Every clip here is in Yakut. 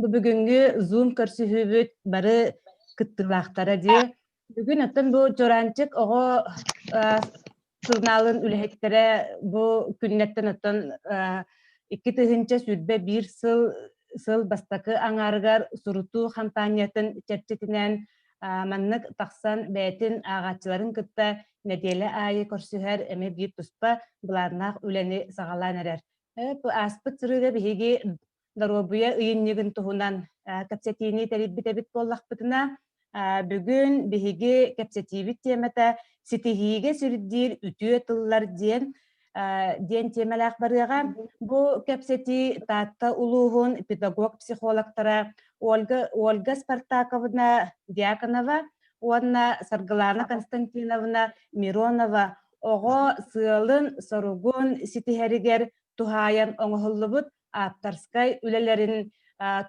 Бу бүгүҥҥү Zoom көрсүһүүбүт бары кыттыылаахтара дии. Бүгүн оттон бу Чуораанчык оҕо сурунаалын үлэһиттэрэ бу күннэртэн оттон 2021 сыл сыл бастакы аҥаарыгар сурутуу хампаанньатын чэрчитинэн маннык тахсан бэйэтин ааҕааччыларын кытта нэдиэлэ аайы көрсүһэр эмиэ биир туспа былааннаах үлэни саҕалаан эрэр. Ааспыт сырыыга биһиги доруобуйа ыйынньыгын туһунан кэпсэтиини тэрийбит эбит буоллахпытына, бүгүн биһиги кэпсэтиибит тиэмэтэ «Ситиһиигэ сирдиир үтүө тыллар» диэн диэн тиэмэлээх барыаҕа. Бу кэпсэтии Таатта улууһун педагог-психологтара Ольга, Ольга Спартаковна Дьяконова уонна Саргылана Константиновна Миронова оҕо сыалын-соругун ситиһэригэр туһаайан оҥоһуллубут ааптарскай үлэлэрин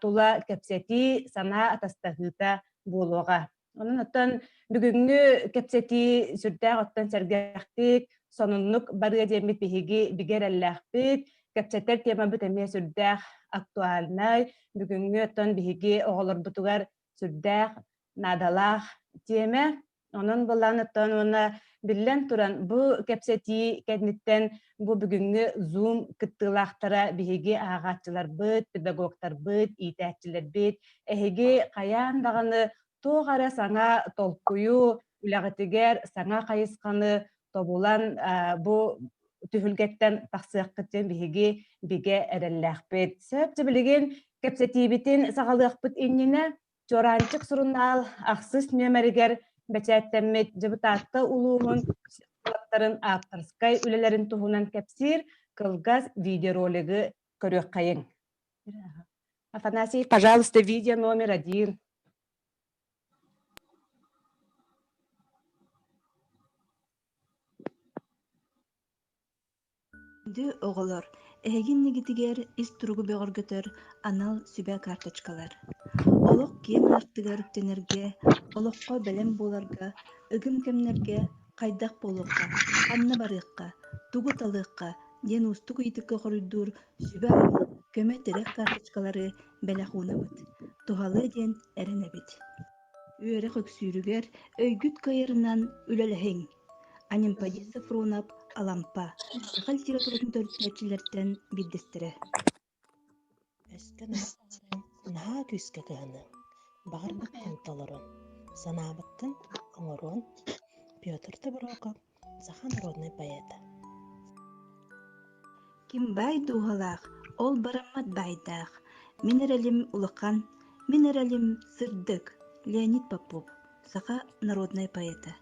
тула кэпсэтии, санаа атастаһыыта буолуоҕа. Онон оттон бүгүҥҥү кэпсэтии сүрдээх оттон сэргэхтик, сонуннук барыа диэммит биһиги бигэ эрэллээхпит. Кэпсэтэр темабыт эмиэ сүрдээх актуальнай. Бүгүҥҥү оттон биһиги оҕолорбутугар сүрдээх наадалаах тиэмэ. Онон былаан оттон уонна биллэн туран бу кэпсэтии кэнниттэн бу бүгүҥҥү Zoom кыттыылаахтара биһиги ааҕааччыларбыт, педагогтарбыт, иитээччилэрбит эһиги хайаан даҕаны туох эрэ саҥа толкуйу үлэҕитигэр саҥа хайысханы тобулан бу түһүлгэттэн тахсыаххыт диэн биһиги бигэ эрэллээхпит. Сөп билигин кэпсэтиибитин саҕалыахпыт иннинэ Чуораанчык сурунаал ахсыс нүөмэригэр бэчээттэммит Дьыбытаатта улууһун психологтарын ааптарскай үлэлэрин туһунан кэпсиир кылгас видеоролигы көрүөххэйиҥ. Афанасий, пожалуйста, видео номер один. Күндү оҕолор, эһиги иннигитигэр ис туругу бөҕөргөтөр анал сүбэ карточкалар. Олох киэҥ аартыгар үктэнэргэ, олоххо бэлэм буоларга, ыгым кэмнэргэ хайдах буолуохха, ханна барыахха, тугу талыахха диэн уустук ыйытыкка хоруйдуур сүбэ-ама, көмө-тирэх карточкалары бэлэх уунабыт. Туһалыа диэн эрэнэбит. Үөрэх үксүүрүгэр өйгүт кыайарынан үлэлэһиҥ. Анемподист Софронов Алампа, саха литературатын төрүттээччилэртэн биирдэстэрэ. Өскө наһаа күүскэ кыһаныаҥ, баҕарбыккын толоруон, санаабыккын оҥоруон Петр Тобуроков, саха народнай поэта. Ким баай дууһалаах, ол бараммат баайдаах. Мин эрэлим улахан, мин эрэлим сырдык. Леонид Попов, саха народнай поэта.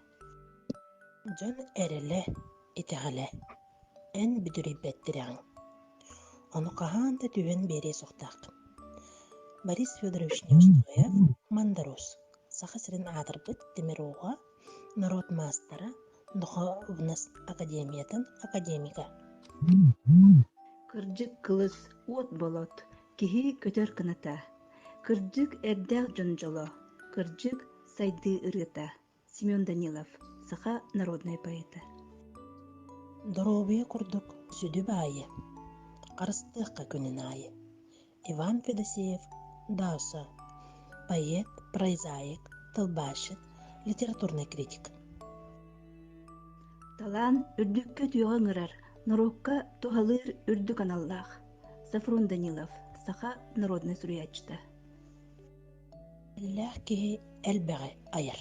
Дьон эрэлэ, итэҕэлэ, эн бүдүрүйбэт тирэҕиҥ. Ону хаһан да түһэн биэриэ суохтааххын. Борис Федорович Неустроев, Мандарус, Саха сирин аатырбыт тимир ууһа, норуот маастара, Духовность академиятын академига. Кырдьык кылыс, уот болот, киһи көтөр кыната. Кырдьык эрдээх дьон дьоло, кырдьык сайдыы ырыата. Семен Данилов, саха народнай поэта. Доруобуйа курдук сүдү баайы, харыстыахха күнүн аайы. Иван Федосеев Даусо, поэт, прозаик, тылбаасчыт, литературнай критик. Талаан үрдүккэ үтүөҕэ ыҥырар, норуокка туһалыыр үрдүк аналлаах. Софрон Данилов, саха народнай суруйааччыта. Иллээх киһи элбэҕи айар.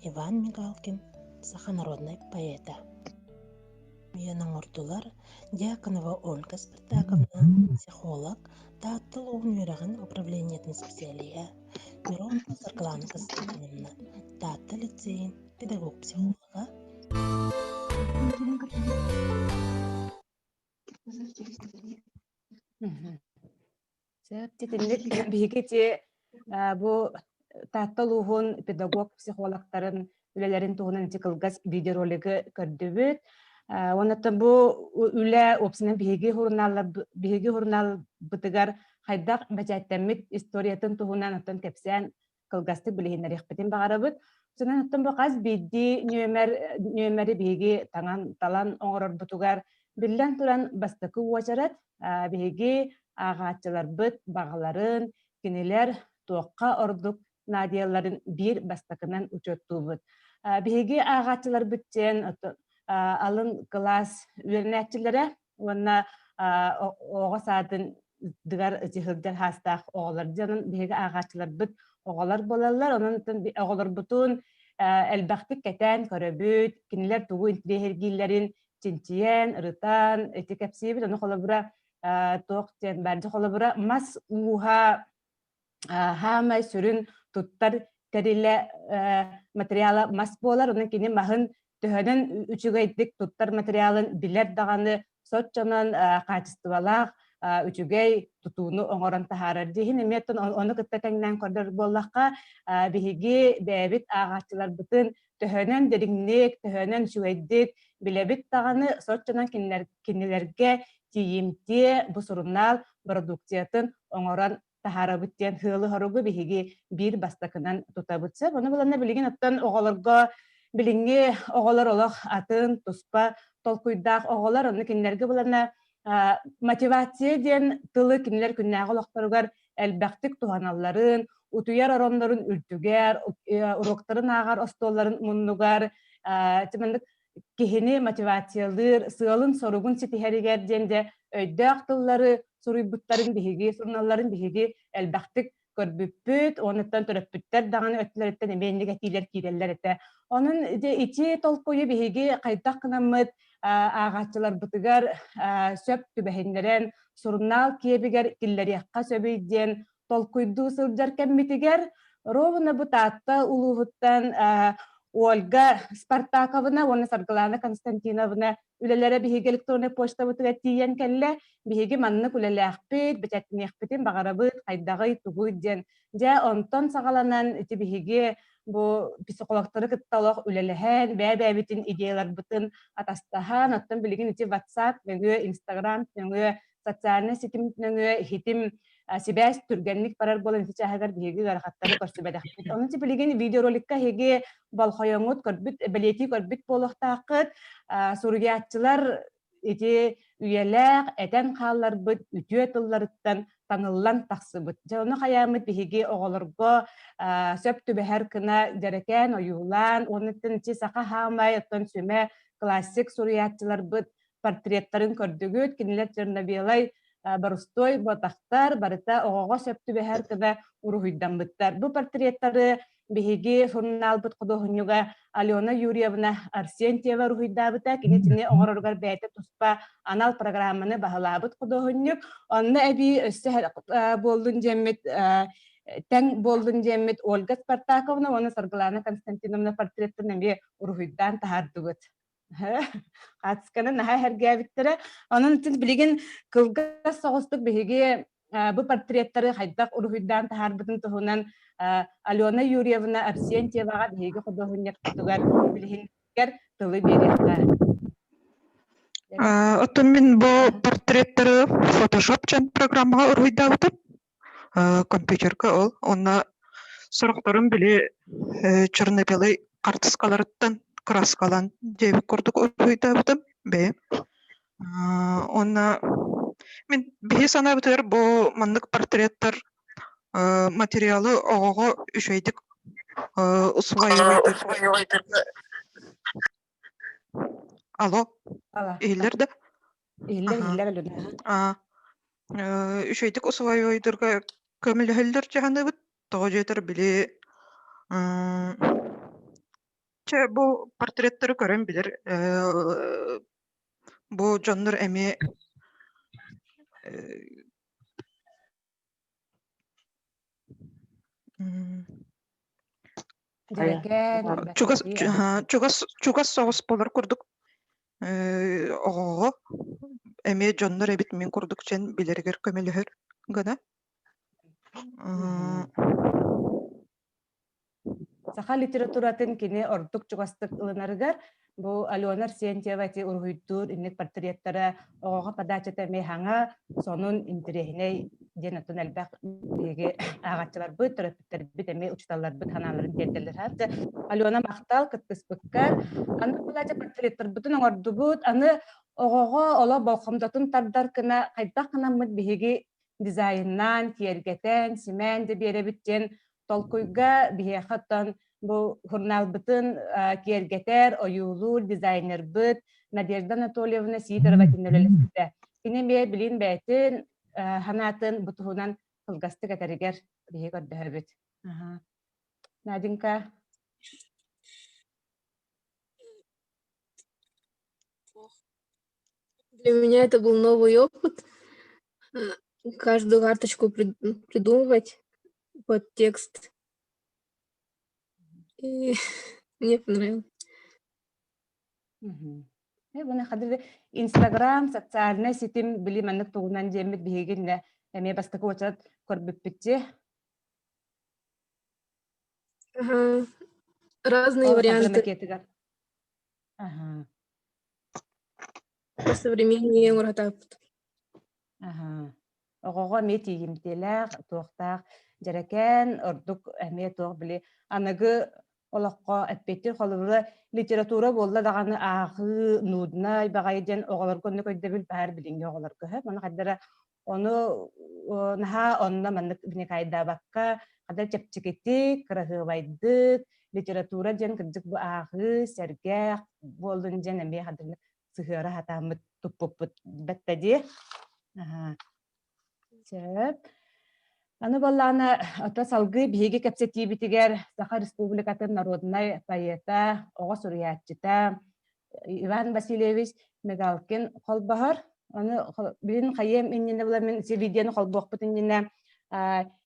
Иван Мигалкин, саха народнай поэта. Үйэн оҥордулар Дьяконова Ольга Спартаковна, психолог, Таатта улууһун үөрэҕин управлениетын специалиһа, Миронова Саргылана Константиновна, Таатта лицейин педагог-психолога. Сөп, итинник биһиги ити бу Таатта улууһун педагог-психологтарын үлэлэрин туһунан ити кылгас видеоролигы көрдүбүт. Уонна бу үлэ уопсайынан биһиги сурунааллар биһиги сурунаалбытыгар хайдах бэчээттэммит историятын туһунан оттон кэпсээн кылгастык билиһиннэриэхпитин баҕарабыт. Сонун оттон бу хас биирдии нүөмэр нүөмэри биһиги таҥан талан оҥорорбутугар биллэн туран бастакы уочарат биһиги ааҕааччыларбыт баҕаларын, кинилэр туохха ордук наадыйалларын биир бастакынан учуоттуубут. Биһиги ааҕааччыларбыт диэн алын кылаас үөрэнээччилэрэ уонна оҕо саадын дыгар сылдьар хаастаах оҕолор дьэ онон биһиги ааҕааччыларбыт оҕолор буолаллар. Онон оҕолорбутун элбэхтик кэтээн көрөбүт, кинилэр тугу интириэһиргииллэрин чинчийэн, ырытан ити кэпсиибит. Ону холобура туох диэн баар дьэ холобура мас ууһа хаамай сүрүн туттар тэрилэ материала мас буолар. Онон кини маһын төһөнөн үчүгэйдик туттар материалын билэр даҕаны соччонон хаачыстыбалаах үчүгэй тутууну оҥорон таһаарар. Дьиһин эмиэ ону кытта тэҥнээн көрдөр буоллахха, биһиги бэйэбит ааҕааччыларбытын төһөнөн дириҥник, төһөнөн үчүгэйдик билэбит даҕаны, соччонон кинилэргэ тиийимтиэ бу сурунаал бородууксуйатын оҥорон таһаарабыт диэн сыалы-соругу биһиги биир бастакынан тутабыт. Сөп. Ону буланна билигин оттон оҕолорго билиҥҥи оҕолор олох атын, туспа толкуйдаах оҕолор, онно кинилэргэ буланна мотивация диэн тылы кинилэр күннээҕи олохторугар элбэхтик туһаналларын, утуйар ороннорун үрдүгэр, уруоктарын ааҕар остуолларын муннугар, маннык киһини мотивациялыыр, сыалын-соругун ситиһэригэр диэн дьэ өйдөөх тыллары суруйбуттарын биһиги, суруналларын биһиги элбэхтик көрбүппүт, уонуттан төрөппүттэр даҕаны өттүлэриттэн эмиэ инник этиилэр киирэллэр этэ. Онон дьэ ити толкуйу биһиги хайдах гынаммыт ааҕааччыларбытыгар сөп түбэһиннэрэн сурунаал киэбигэр киллэриэххэ сөбүй диэн толкуйдуу сылдьар кэммитигэр ровно бу Таатта улууһуттан Ольга Спартаковна уонна Саргылана Константиновна үлэлэрэ биһиги электроннай почтабытыгар тиийэн кэллэ. Биһиги маннык үлэлээхпит, бэчээттиниэхпитин баҕарабыт, хайдаҕый, тугуй диэн. Дьэ, онтон саҕаланан ити биһиги бу психологтары кытта олох үлэлэһэн, бэйэ-бэйэбитин идеяларбытын атастаһан, оттон билигин ити WhatsApp нөҥүө, Instagram нөҥүө социальнай ситим нөҥүө иһитим сибээс түргэнник барар буолан ити чааһыгар биһиги ыарахаттары көрсүбэтэхпит. Онон билигин видеороликка эһиги болхойоҥҥут көрбүт, бэлиэтии көрбүт буолуохтааххыт. Суруйааччылар ити үйэлээх этэн хаалларбыт үтүө тылларыттан таҥыллан тахсыбыт. Дьэ ону хайааммыт биһиги оҕолорго сөп түбэһэр гына дьэрэкээн ойуулаан, уонна ити саха хаамай, оттон сүмэ классик суруйааччыларбыт портреттарын көрдүгүт, кинилэр черно-белай борустуой буотахтар, барыта оҕоҕо сөп түбэһэр гына уруһуйдаммыттар. Бу портреттары биһиги сурунаалбыт худуоһунньуга Алена Юрьевна Арсентьева уруһуйдаабыта. Кини итини оҥороругар бэйэтэ туспа анал программаны баһылаабыт худуоһунньук. Онно эбии өссө буоллун диэммит тэҥ буоллун диэммит Ольга Спартаковна уонна Саргылана Константиновна портреттарын эмиэ уруһуйдаан таһаардыбыт. Хаацканы наһаа сэргээбиттэрэ. Онон билигин кылгас соҕустук биһиги бу портреттары хайдах уруһуйдаан таһаарбытын туһунан Алена Юрьевна Арсентьеваҕа биһиги худуоһунньукпутугар билиһиннэригэр тылы биэриэххэ. Оттон мин бу портреттары Photoshop диэн программаҕа уруһуйдаабытым. Компьютерга ол. Онно сорохторун били черно-белый хартыскаларыттан краскалаан диэбит курдук уруһуйдаабытым бэйэм. Уонна мин биһи санаабытыгар бу маннык портреттар материалы оҕоҕо үчүгэйдик усваивайдыр. Алло, иһиллэр да? Иһиллэр, иһиллэр Алена. Үчүгэйдик усваивайдырга көмөлөһөллөр дьаһаныбыт. Тоҕо диэтэр били чэ бу портреттары көрөн билэр бу дьоннор эмиэ Дьэрэкээн, чугас чугас чугас соҕус буолар курдук оҕоҕо эмиэ дьоннор эбит мин курдук чэн билэригэр көмөлөһөр гына. Саха литературатын кини ордук чугастык ылынарыгар бу Алена Арсентьева ити уруһуйдуур инник портреттара оҕоҕо подачата эмиэ хаҥа, сонун, интэриэһинэй диэн оттон элбэх биһиги ааҕааччыларбыт, төрөппүттэрбит эмиэ учууталларбыт санааларын тиэрдэллэр. Алена махтал кыттыспыккар. Аны былаача портреттарбытын оҥордубут. Аны оҕоҕо олох болҕомтотун тардар гына хайдах гынаммыт биһиги дизайннаан, киэргэтэн, симээн да биэрэбит диэн толкуйга биһиэхэ оттон бу журналбытын киэргэтэр, ойуулуур дизайнербыт Надежда Анатольевна Сидорова итиннэ үлэлэспитэ. Кини эмиэ билин бэйэтин санаатын бу туһунан кылгастык этэригэр биһиги көрдөһөбүт. Наденька. Для меня это был новый опыт. Каждую карточку придумывать под текст. И мне понравилось. Инстаграм, социальнай ситим били маннык тугунан диэммит биһигиннэ эмиэ бастакы уочарат көрбүппүт Ага. Разные варианты. Аха. Посовременнее уратааппыт. Аха. Оҕоҕо эмиэ тиийимтиэлээх, туохтаах дьэрэкээн, ордук эмиэ туох били аныгы олоххо эппиэттиир холобура литература буолла даҕаны ааҕыы нуднай баҕайы диэн оҕолорго оннук өйдөбүл баар билиҥҥи оҕолорго сөп. Ону хайдара ону наһаа онно маннык вникайдаабакка хада чэпчэкитик, кыраһыабайдык литература диэн кырдьык бу ааҕыы, сэргэх буоллун диэн эмиэ хадырны сыһыара сатааммыт туппуппут бэтте дии. Сөп. Аны буоллаҕына, ото салгыы биһиги кэпсэтиибитигэр Саха Республикатын народнай поэта, оҕо суруйааччыта Иван Васильевич Мигалкин холбоһор. Ону билин хайыам иннинэ була мин видеоны холбуохпут иннинэ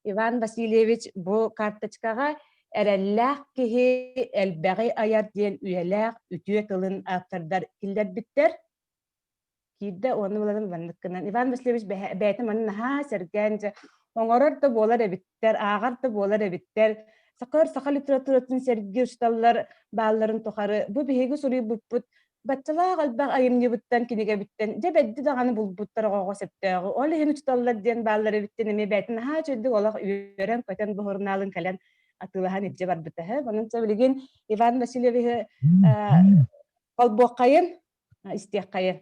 Иван Васильевич бу карточкаҕа эрэллээх киһи элбэҕи айар диэн үйэлээх үтүө тылын ааптардар киллэрбиттэр. Киирдэ уонна буларын маннык гынан Иван Васильевич бэйэтэ манна наһаа сэргээн дьэ оҥорор да буолар эбиттэр, ааҕар да буолар эбиттэр. Сакыр саха литературатын сэргии учууталлар баалларын тухары бу биһиги суруйбуппут баччалаах элбэх айымньыбыттан, кинигэбиттэн дьэ бэдди даҕаны булбуттар оҕоҕо сөптөөҕү. Ол иһин учууталлар диэн бааллар эбиттэн эмиэ бэйэтин наһаа үчүгэйдик олох үөрэн-көтөн бу сурунаалын кэлэн атыылаһан илдьэ барбыта. Онон билигин Иван Васильевиһы холбуоххайын, истиэххэйин.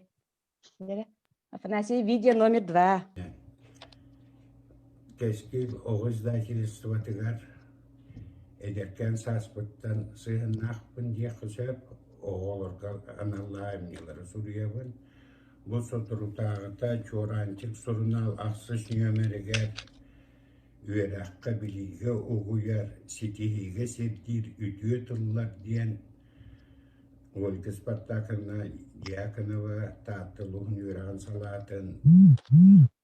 Афанасий, видео номер 2. Кэскил оҕо издательствотыгар эдэркээн сааспыттан сыһыаннаахпын диэххэ сөп, оҕолорго аналлаах айымньылары суруйабын. Бу соторутааҕыта Чуораанчык сурунаал ахсыс нүөмэригэр үөрэххэ, билиигэ угуйар, ситиһиигэ сирдиир үтүө тыллар диэн Ольга Спартаковна Дьяконова Таатта улууһун үөрэҕин салаатын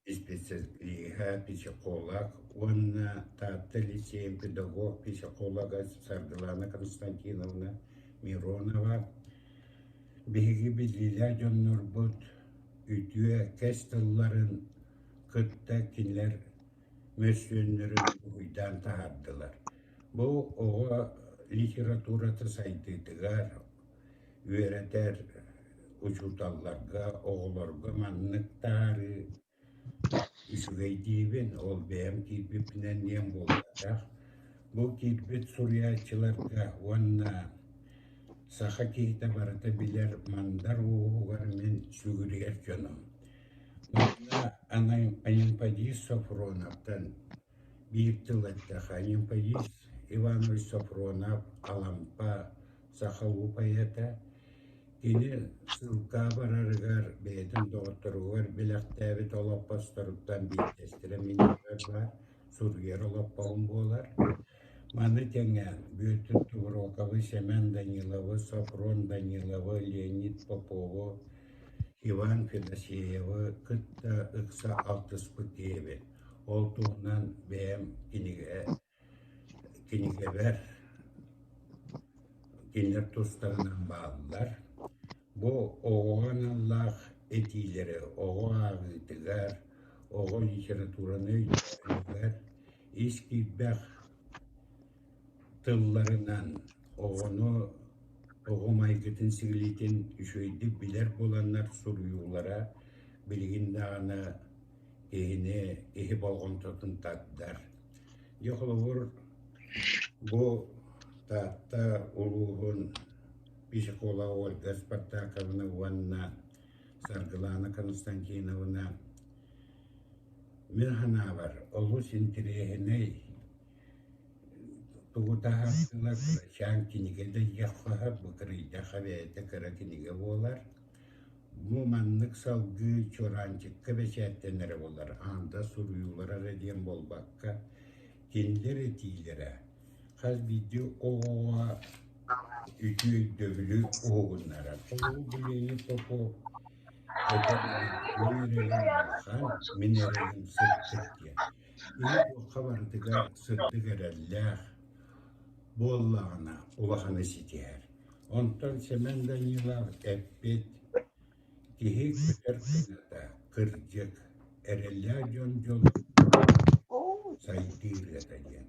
исписэлииһэ, психолог уонна Таатта лицейин педагог-психолога Саргылана Константиновна Миронова биһиги биллиилээх дьоннорбут үтүө кэс тылларын кытта кинилэр мөссүөннэрин уһуйдаан таһаардылар. Бу оҕо литературата сайдыытыгар үөрэтэр учууталларга, оҕолорго маннык таһаарыы үчүгэй диибин, ол бэйэм киирбиппинэн диэн буолбатах. Бу киирбит суруйааччыларга уонна саха киһитэ барыта билэр Мандар Ууһугар мин сүгүрүйэр дьонум. Манна Анемподист Софроновтан биир тыл эттэххэ, Анемподист Иванович Софронов Алампа саха улуу поэта. Кини ссылка барарыгар бэйэтин доҕотторугар бэлэхтээбит олоппосторуттан биирдэстэрэ мин баар суруйар олоппоһум буолар. Маны тэҥэ Бүөтүр Тобуруокабы, Сэмэн Даниловы, Софрон Даниловы, Леонид Попову, Иван Федосеевы кытта ыкса алтыспыт диэбит. Ол туһунан бэйэм кинигэ кинигэбэр кинилэр тустарынан бааллар. Бу оҕоҕо аналлаах этиилэри оҕо ааҕыытыгар, оҕо литератураны өйдөөһүнүгэр ис киирбэх тылларынан оҕону оҕо майгытын-сигилитин үчүгэйдик билэр буоланнар суруйуулара билигин даҕаны киһини киһи болҕомтотун тардар. Дьэ холобур бу Таатта улууһун психолога Ольга Спартаковна уонна Саргылана Константиновна. Мин санаабар, олус интэриэһинэй тугу таһаардылар, кырачаан кинигэ да диэххэ бу кырыйдахха бэйэтэ кыра кинигэ буолар. Бу маннык салгыы Чуораанчыкка бэчээттэнэрэ буоллар, аанда суруйуулара эрэ диэн буолбакка, кинилэр этиилэрэ хас биирдии оҕоҕо үтүө өйдөбүлү уһугуннарар. Ол билиҥҥи Попов этэр мин эрэлим улахан, мин эрэлим сырдык диэн. Киһи туохха барытыгар сырдык эрэллээх буоллаҕына улаханы ситиһэр. Онтон Сэмэн Данилов эппит Киһи көтөр кыната, кырдьык, эрэллээх дьон дьоло сайдыы ырыата диэн.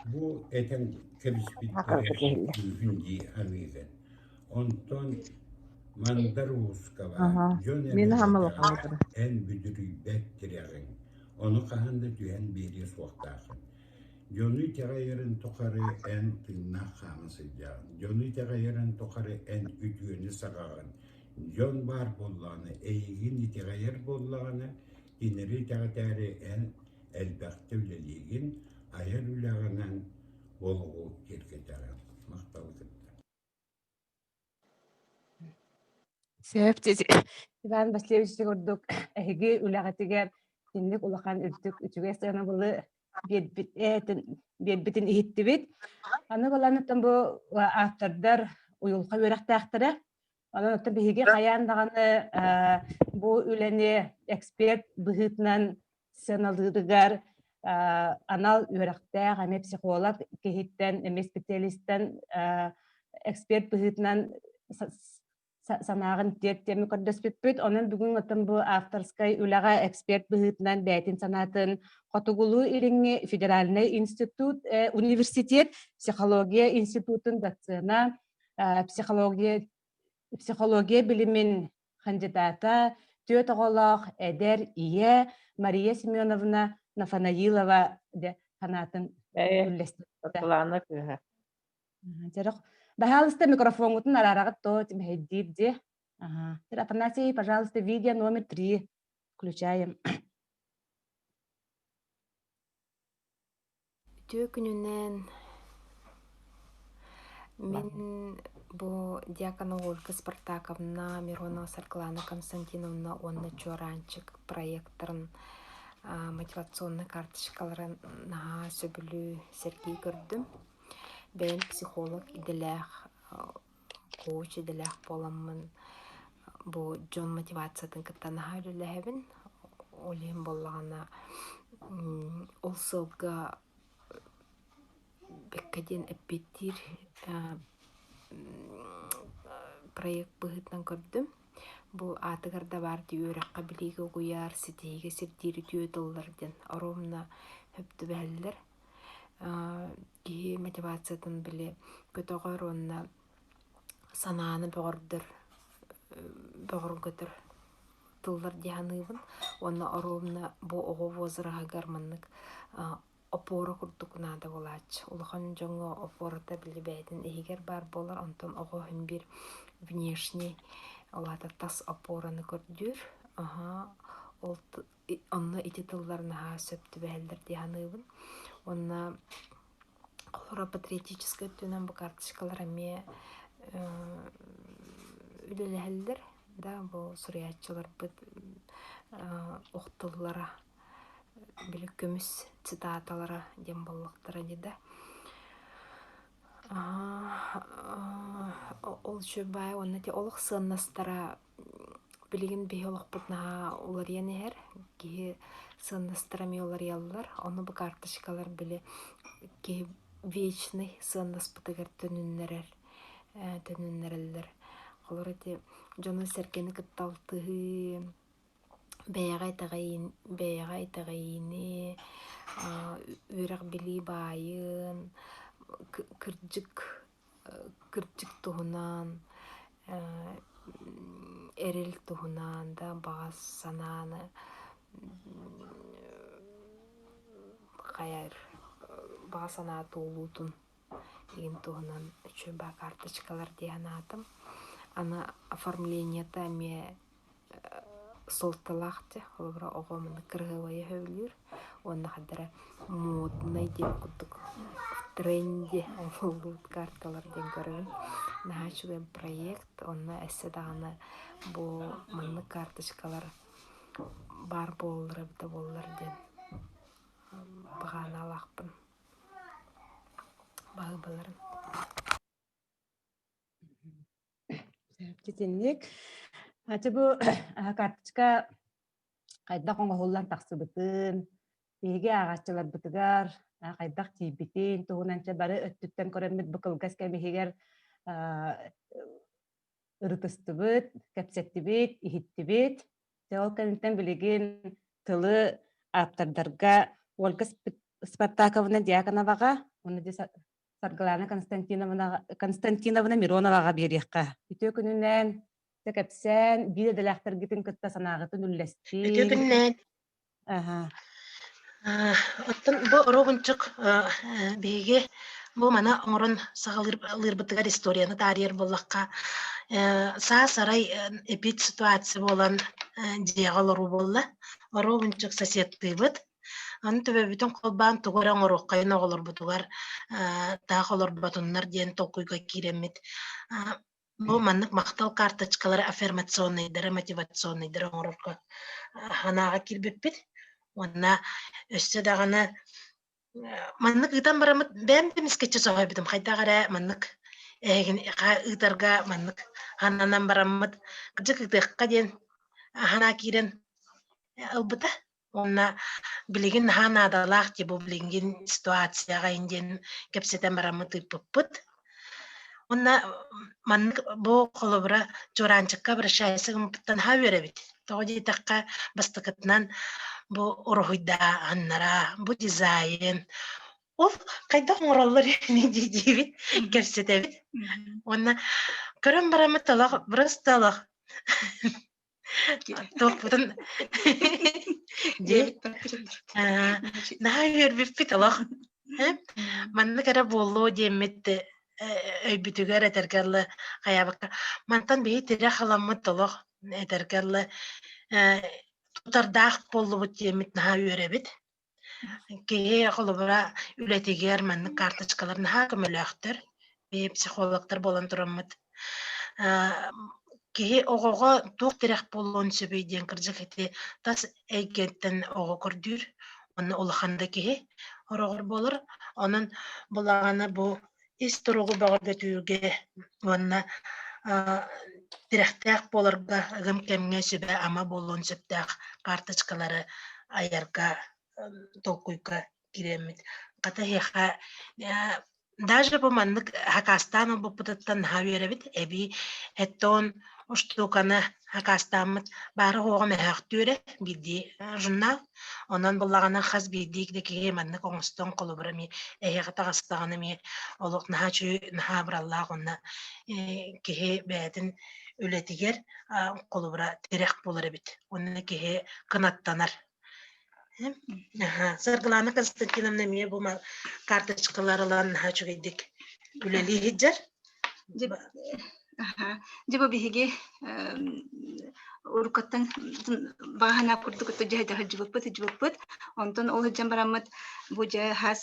Бу этэн кэбиспиттэрэ күүһүн дии саныыгын. Онтон Мандар Уускаба дьон эрэллээх эн бүдүрүйбэт тирэҕиҥ, ону хаһан да түһэн биэриэ суохтааххын. Дьону итэҕэйэрин тухары эн тыыннаах хаама сылдьаҕын, дьону итэҕэйэрин тухары эн үтүөнү саҕаҕын, Дьон баар буоллаҕына, эйигин итэҕэйэр буоллаҕына, кинилэри итэҕэтээри эн элбэхтэ үлэлиигин, айар үлэҕинэн олоҕу киэргэтэҕин. Махталы кытта. Сөп, Иван Васильевич курдук эһиги үлэҕитигэр инник улахан үрдүк үчүгэй сыанабылы биэрбит, биэрбитин иһиттибит. Аны баланыттан бу автордар уйулҕа үөрэхтээхтэрэ Онон оттон биһиги хайаан даҕаны бу үлэни эксперт быһыытынан сыаналыырыгар анал үөрэхтээх эмиэ психолог киһиттэн, эмиэ специалистан эксперт быһыытынан санааҕын тиэртиэми көрдөспүппүт. Онон бүгүн оттон бу авторскай үлэҕэ эксперт быһыытынан бэйэтин санаатын Хотугулуу-Илиҥҥи федеральнай институт, университет психология институтун доцена психология, психология билимин хандьыдаата, түөрт оҕолоох эдэр ийэ Мария Семеновна Нафанаилова санаатын үллэстибитэ. Саргылаана кыыһа. Дьэ, баһаалыста микрофоҥҥутун араараҕыт то мэһэйдиир дии. Ага. Афанасий, пожалуйста, видео номер 3 включаем. Үтүө күнүнэн мин бу Дьяконова Ольга Спартаковна, Миронова Саргылана Константиновна уонна Чуораанчык проектарын мотивационнай карточкаларын наһаа сөбүлүү, сэргии көрдүм. Бэйэм психолог идэлээх коуч идэлээх буоламмын бу дьон мотивациятын кытта наһаа үлэлэһэбин. Ол иһин буоллаҕына ол сылга бэккэ диэн эппиэттиир проект быһыытынан көрдүм. Бу аатыгар да баар дии үөрэххэ билиигэ угуйар, ситиһиигэ сирдиир үтүө тыллар диэн оруобуна сөп түбэһэллэр. Киһи мотивациятын били көтөҕөр уонна санааны бөҕөрдөр бөҕөргөтөр тыллар дии саныыбын уонна оруобуна бу оҕо возраһыгар маннык опора курдук наада буолааччы. Улахан дьоҥҥо опората били бэйэтин иһигэр баар буолар, онтон оҕо иһин биир внешний ол аата тас опораны көрдүүр. Аһаа ол онно ити тыллар наһаа сөп түбэһэллэр дии саныыбын. Уонна холобура патриотическай өттүнэн бу карточкалар эмиэ үлэлэһэллэр да бу суруйааччыларбыт охтуллара били көмүс цитаталара диэн буоллахтара дии да ол үчүгэй баай уонна ити олох сыаннастара Билигин биһи олохпут наһаа уларыйан иһэр, киһи сыаннастара эмиэ уларыйаллар, ону бу карточкалар били киһи вечный сыаннаспытыгар төнүннэрэр төнүннэрэллэр. Холобур ити дьону-сэргэни кытта алтыһыы, бэйэҕэ итэҕэйин бэйэҕэ итэҕэйиини, үөрэх-билии баайын, кырдьык кырдьык туһунан, эрэл туһунан да баҕа санааны хайар баҕа санаа туолуутун игин туһунан үчүгэй баа карточкалар дии санаатым. Аны оформлениета эмиэ. суолталаах дьэ. Холобура, оҕо маннык кыраһыабайы сөбүлүүр уонна хайдах эрэ моднай диэн курдук в тренде оҥоһуллубут карталар диэн көрөбүн. Наһаа үчүгэй проект, онно өссө даҕаны бу маннык карточкалар баар буолаллара эбитэ буоллар диэн баҕанаалаахпын. Баһыыбаларын. Итинник. Аты бу карточка хайдах оҥоһуллан тахсыбытын, биһиги ааҕааччыларбытыгар хайдах тиийбитин туһунан чэ бары өттүттэн көрөммүт бу кылгас кэм иһигэр ырытыстыбыт, кэпсэттибит, иһиттибит. Дьэ ол кэнниттэн билигин тылы ааптардарга Ольга Спартаковна Дьяконоваҕа уонна Саргылаана Константиновна, Константиновна Мироноваҕа биэриэххэ. Үтүө күнүнэн, дьэ кэпсээн, биир идэлээхтэргитин кытта санааҕытын үллэстиҥ. Үтүө күнүнэн. Аха. Оттон бу оруобунчук биһиги бу маны оҥорон саҕалыырбытыгар историяны таарыйар буоллахха, саас арай эпид ситуация буолан дьиэҕэ олоруу буолла. Оруобунчук соседтыыбыт. Аны төбөбүтүн холбоон тугу эрэ оҥоруоххайын оҕолорбутугар таах олорботуннар диэн толкуйга киирэммит бу маннык махтал карточкалары аффирмационнайдары, мотивационнайдары оҥорорго санааҕа киирбиппит. Уонна өссө даҕаны маннык ыытан бараммыт бэйэм да эмискэччи соһуйбутум. Хайдах эрэ маннык эһигини ыытарга маннык сананан бараммыт кырдьык ыытыахха диэн санаа киирэн ылбыта. Уонна билигин наһаа наадалаах дии бу билиҥҥин ситуацияҕа диэн кэпсэтэн бараммыт ыыппыппыт. Уонна маннык бу холобура Чуораанчыкка обращайся гыммыттан наһаа үөрэбит. Тоҕо диэтэххэ бастакытынан бу уруһуйдааһыннара, бу дизайн ол хайдах оҥороллор ини дии диибит, кэпсэтэбит. Уонна көрөн бараммыт олох просто олох Туохпутун дии наһаа үөрбүппүт олох. Маннык эрэ буолуо диэммит өйбүтүгэр этэргэ дылы хайаабакка мантан биһи тирэх ыламмыт олох этэргэ дылы тутардаах буоллубут диэммит наһаа үөрэбит. Киһи холобура үлэтигэр маннык карточкалар наһаа көмөлөөхтөр. Биһи психологтар буолан тураммыт киһи оҕоҕо туох тирэх буолуон сөбүй диэн кырдьык ити тас эйгэттэн оҕо көрдүүр уонна улахан да киһи хороҕор буолар. Онон булаҕана бу ис туругу бөҕөргөтүүгэ уонна тирэхтээх буоларга ыгым кэмҥэ сүбэ-ама буолуон сөптөөх карточкалары айарга толкуйга киирэммит. Хата эһиэхэ даже бу маннык хакаастаан ылбыппытыттан наһаа үөрэбит. Эбии эттон устууканы хакаастааммыт баара-суоҕа мөһөөхтүүрэ биирдии журнал. Онон буллаҕына хас биирдии да киһи маннык оҥостон холобура эмиэ эһиэхэ таҕыстаҕына эмиэ олох наһаа үчүгэй наһаа абыраллаах уонна киһи бэйэтин үлэтигэр холобура тирэх буолар эбит. Уонна киһи кынаттанар. Саргылана Константиновна эмиэ бу карточкалар ылан наһаа үчүгэйдик үлэлии сылдьар. Дьэ бу биһиги уруккаттан баҕаһына курдук дьэ сылдьыбыппыт сылдьыбыппыт. Онтон ол сылдьан бараммыт бу дьэ хас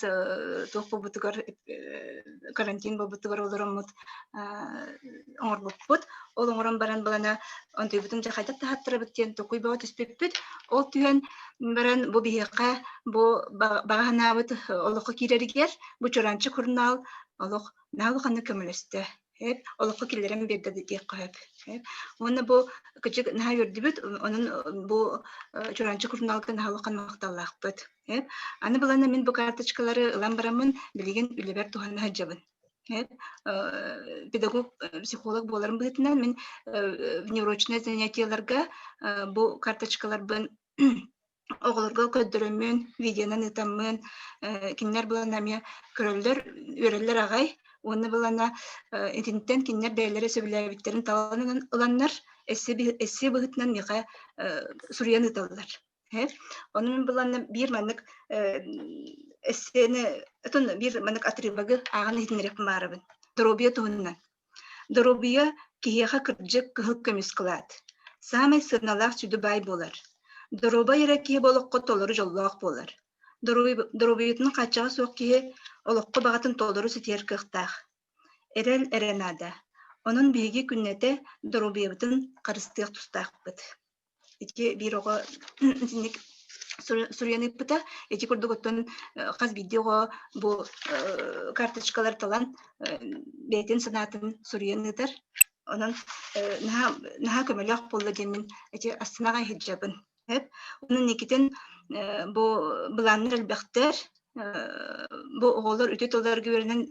туох буолбутугар карантин буолбутугар олороммут оҥорбуппут. Ол оҥорон баран балана онтуйбутун дьэ хайдах таһаттарабыт диэн токуй бөҕө түспүппүт. Ол түһэн баран бу биһиэхэ бу баҕа санаабыт олоххо киирэригэр бу Чуранчык сурунаал олох наһаа улаханнык көмөлөстө. Эп олоххо киллэрэн биэрдэ диэххэ сөп. Эп уонна бу кырдьык наһаа үөрдүбүт, онон бу Чуранчык сурунаалга наһаа улахан махталлаахпыт. Эп аны былана мин бу карточкалары ылан бараммын билигин үлэбэр туһана сылдьабын. Педагог, психолог буоларым быһыытынан мин внеурочнай занятиеларга бу карточкаларбын оҕолорго көрдөрөммүн, видеонан ыытаммын, кинилэр булан эмиэ көрөллөр, үөрэллэр аҕай. Уонна булана итинтэн кинилэр бэйэлэрэ сөбүлээбиттэрин талан ыланнар, эссе быһыытынан миэхэ суруйан ыыталлар. Ону мин буланна биир маннык эссени, отон биир маннык отрывогы ааҕан иһитиннэриэхпин баарабын. Доруобуйа туһунан. Доруобуйа киһиэхэ кырдьык кыһыл көмүс кылаат. Саамай сыаналаах сүдү баай буолар. Доруобай эрэ киһи бу олоххо толору дьоллоох буолар. Доруобуйатын хааччаҕа суох киһи олоххо баҕатын толору ситиһэр кыахтаах. Эрэл эрэ наада. Онон биһиги күннэтэ доруобуйабытын харыстыах тустаахпыт. Ити биир оҕо итинник суруйан ыыппыта. Ити курдук оттон хас биирдии оҕо бу карточкалар талан бэйэтин санаатын суруйан ыытар. Онон наһаа наһаа көмөлөөх буолла диэммин ити астынаҕа иһирдьэбин. Онон инникитин бу былааннар элбэхтэр. Бу оҕолор үтүө тылларга үөрэнэн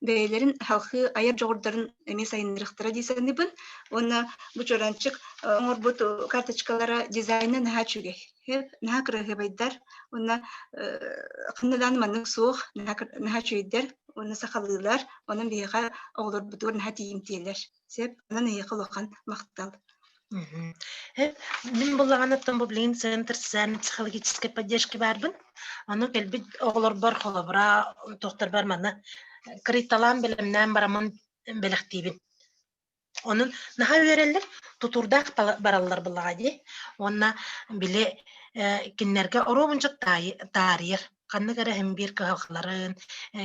бэйэлэрин халхыы айар дьоҕурдарын эмиэ сайыннарыахтара дии саныыбын. Уонна бу Чуораанчык оҥорбут карточкалара дизайна наһаа үчүгэй. Наһаа кыраһыабайдар уонна ханна даҕаны маннык суох, наһаа үчүгэйдэр уонна сахалыылар. Онон биһиэхэ оҕолорбутугар наһаа тиийимтиэлэр. Сөп. Онон эһиэхэ улахан махтал. Мин буллаҕына бу билигин центр социальной психологической поддержки баарбын. Ону кэлбит оҕолорбор холобура туохтарбар манна кырыйталаан бэлэмнээн бараммын бэлэхтиибин. Онон наһаа үөрэллэр, тутуурдаах бараллар буллаҕа дии. Уонна били кинилэргэ оруобунчук таарыйар ханнык эрэ иһин биир кыһалҕаларын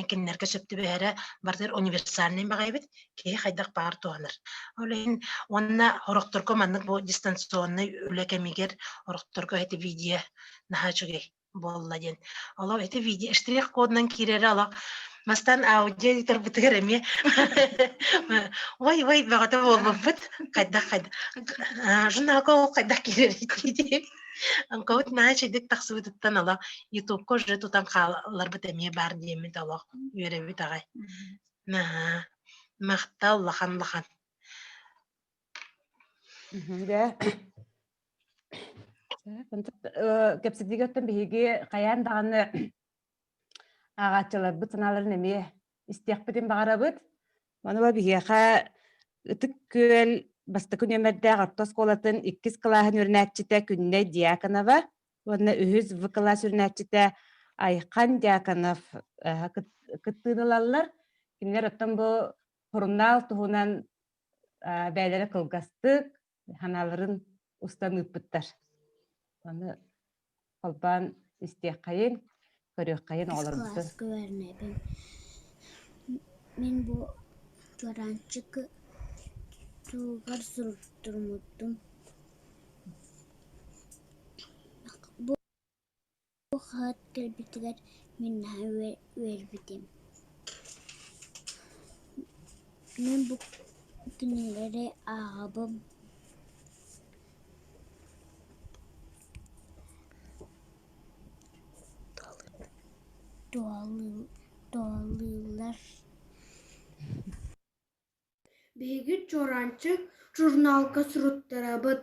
кинилэргэ сөп түбэһэрэ барытыгар универсальнай баҕайыбыт киһи хайдах баар туһанар. Ол иһин уонна сорохторго маннык бу дистанционнай үлэ кэмигэр сорохторго ити видео наһаа үчүгэй буолла диэн. Олох ити видео штрих-кодунан киирэрэ олох мастан аудио ыытарбытыгар эмиэ ой ой бөҕөтө буолбуппут хайдах хайдах журналга ол хайдах киирэрий дии Онкобут наһаа үчүгдүк тахсыбытыттан олох ютубка уже тутан хаалларбыт эмиэ баар диэммит олох үөрэбит аҕай. Наһаа махтал улахан улахан. Дьэ. Кэпсэтиигэ оттон биһиги хайаан даҕаны ааҕааччыларбыт санааларын эмиэ истиэхпитин баҕарабыт. Мануба биһиэхэ Ытык Күөл бастакы нүөмэрдээх орто оскуолатын иккис кылааһын үөрэнээччитэ Күннэй Дьяконова уонна үһүс В кылаас үөрэнээччитэ Айхан Дьяконов кыттыыны ылаллар. Кинилэр оттон бу сурунаал туһунан бэйэлэрэ кылгастык санааларын устан ыыппыттар. Аны холбоон истиэххэйин, көрүөххэйин оҕолорбутун. Кылааска үөрэнэбин. Мин бу чуораанчык туһугар суруттарбытым. Бу хаһыат кэлбитигэр мин наһаа үөрбүтүм. Мин бу кинилэри ааҕабын. Туһалыыллар Биһиги Чуораанчык журналга суруттарабыт.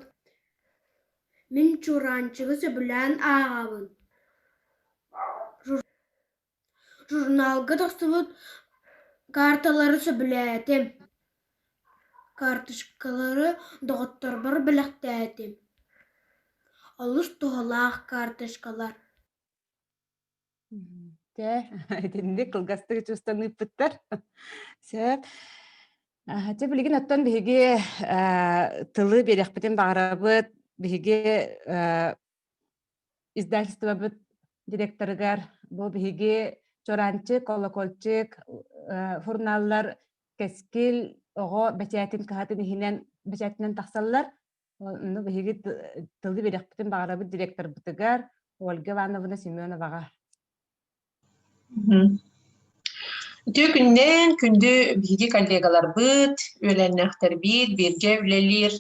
Мин Чуораанчыгы сөбүлээн ааҕабын. Журналга тахсыбыт карталары сөбүлээтим. Карточкалары доҕотторбор бэлэхтээтим. Олус туһалаах карточкалар. Дьэ, итинник кылгастык чувстван ыыппыттар. Сөп. Дьэ, билигин оттон биһиги тылы биэриэхпитин баҕарабыт. Биһиги издательствобыт директорыгар бу биһиги Чуораанчык, Колокольчик журналлар Кэскил оҕо бэчээтин кыһатын иһинэн бэчээтинэн тахсаллар. Онно биһиги тылы биэриэхпитин баҕарабыт директорбытыгар Ольга Ивановна Семеноваҕа. Үтүө күннээн күндү биһиги коллегаларбыт, үөлээннээхтэрбит, бииргэ үлэлиир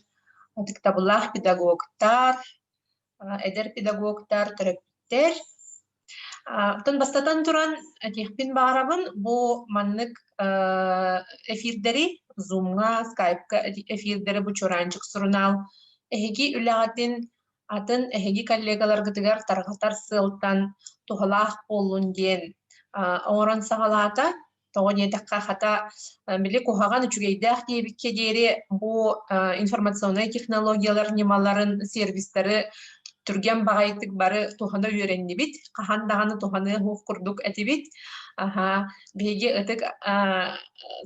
ытыктабыллаах педагогтар, эдэр педагогтар, төрөппүттэр. Оттон бастатан туран этиэхпин баҕарабын, бу маннык эфирдэри Zoom-ҥа, Skype-ка эфирдэри бу Чуораанчык сурунаал эһиги үлэҕитин атын эһиги коллегаларгытыгар тарҕатар сыалтан туһалаах буоллун диэн оҥорон саҕалаата. Тоҕо диэтэххэ, хата, били куһаҕан үчүгэйдээх диэбиккэ диэри бу информационнай технологиялар ньымаларын, сервистары түргэн баҕайытык бары туһана үөрэннибит, хаһан даҕаны туһаныа суох курдук этибит. Аһа, биһиги ытык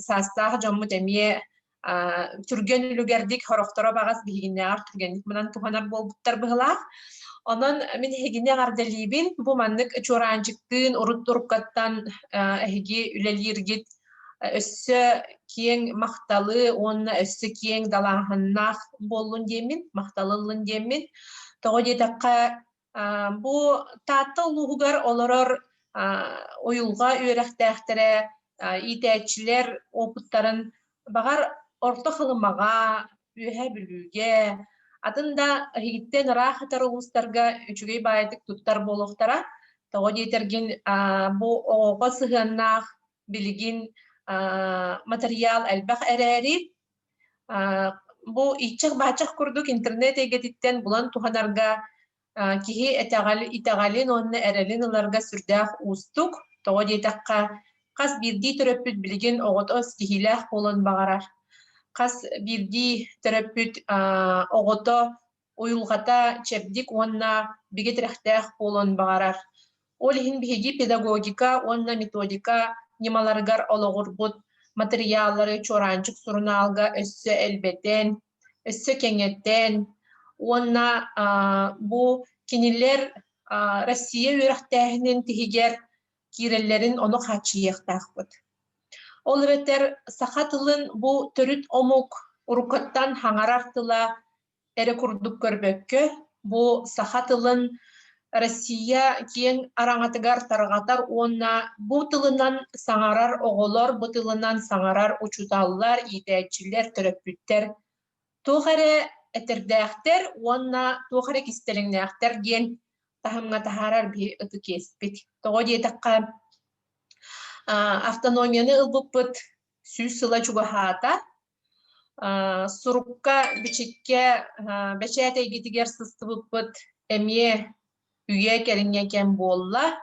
саастаах дьоммут эмиэ Түргэн үлүгэрдик сорохторо баҕас биһигиннээҕэр түргэнник мынан туһанар буолбуттар быһылаах. Онон мин эһигини эҕэрдэлиибин. Бу маннык чуораанчыктыын урут туруккаттан эһиги үлэлииргит өссө киэҥ махталы уонна өссө киэҥ далааһыннаах буоллун диэммин, махталы ыллын диэммин. Тоҕо диэтэххэ, Бу Таатта улууһугар олорор уйулҕа үөрэхтээхтэрэ, иитээччилэр уопуттарын баҕар Орто Халымаҕа, Үөһээ Бүлүүгэ, атын да эһигиттэн ыраах сытар улуустарга үчүгэй баайытык туттар буолуохтара. Тоҕо диэтэргин, бу оҕоҕо сыһыаннаах билигин матырыйаал элбэх эрээри, Бу ииччэх-бааччах курдук интернет эйгэтиттэн булан туһанарга киһи этэҕэл, итэҕэлин уонна эрэлин ыларга сүрдээх уустук. Тоҕо диэтэххэ, хас биирдии төрөппүт билигин оҕото ситиһиилээх буолуон баҕарар. Хас биирдии төрөппүт оҕото уйулҕата чэбдик уонна бигэ тирэхтээх буолуон баҕарар. Ол иһин биһиги педагогика уонна методика ньымаларыгар олоҕурбут матырыйааллары Чуораанчык сурунаалга өссө элбэтэн, өссө кэҥэтэн уонна бу кинилэр Россия үөрэхтээһинин тиһигэр киирэллэрин ону хааччыйыахтаахпыт. Ол эбэтэр саха тылын бу төрүт омук уруккуттан хаҥарар тыла эрэ курдук көрбөккө, бу саха тылын Россия киэҥ араҥатыгар тарҕатар уонна бу тылынан саҥарар оҕолор, бу тылынан саҥарар учууталлар, иитээччилэр, төрөппүттэр туох эрэ этэрдээхтэр уонна туох эрэ кистэлэҥнээхтэр диэн таһымҥа таһаарар биһи ытык иэспит. Тоҕо диэтэххэ, автономияны ылбыппыт 100 сыла чугаһаата. Сурукка, бичиккэ, бэчээт эйгэтигэр сыстыбыппыт эмиэ үйэ кэриҥэ кэм буолла.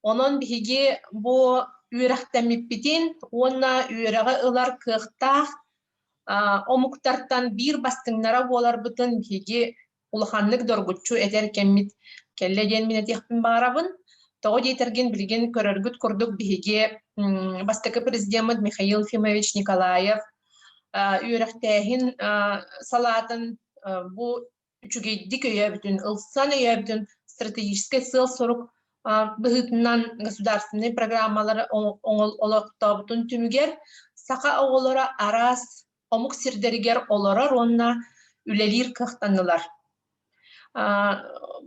Онон биһиги бу үөрэхтэммиппитин уонна үөрэҕи ылар кыахтаах омуктартан биир бастыҥнара буоларбытын биһиги улаханнык доргуччу этэр кэммит кэллэ диэн мин этиэхпин баҕарабын. Тоҕо диэтэргин билигин көрөргүт курдук биһиги бастакы президеммит Михаил Ефимович Николаев үөрэхтээһин салаатын бу үчүгэйдик өйөөбүтүн, ылсан өйөөбүтүн стратегическай сыал-сорук быһыытынан государственнай программалары олохтообутун түмүгэр саха оҕолоро араас омук сирдэригэр олорор уонна үлэлиир кыахтаннылар.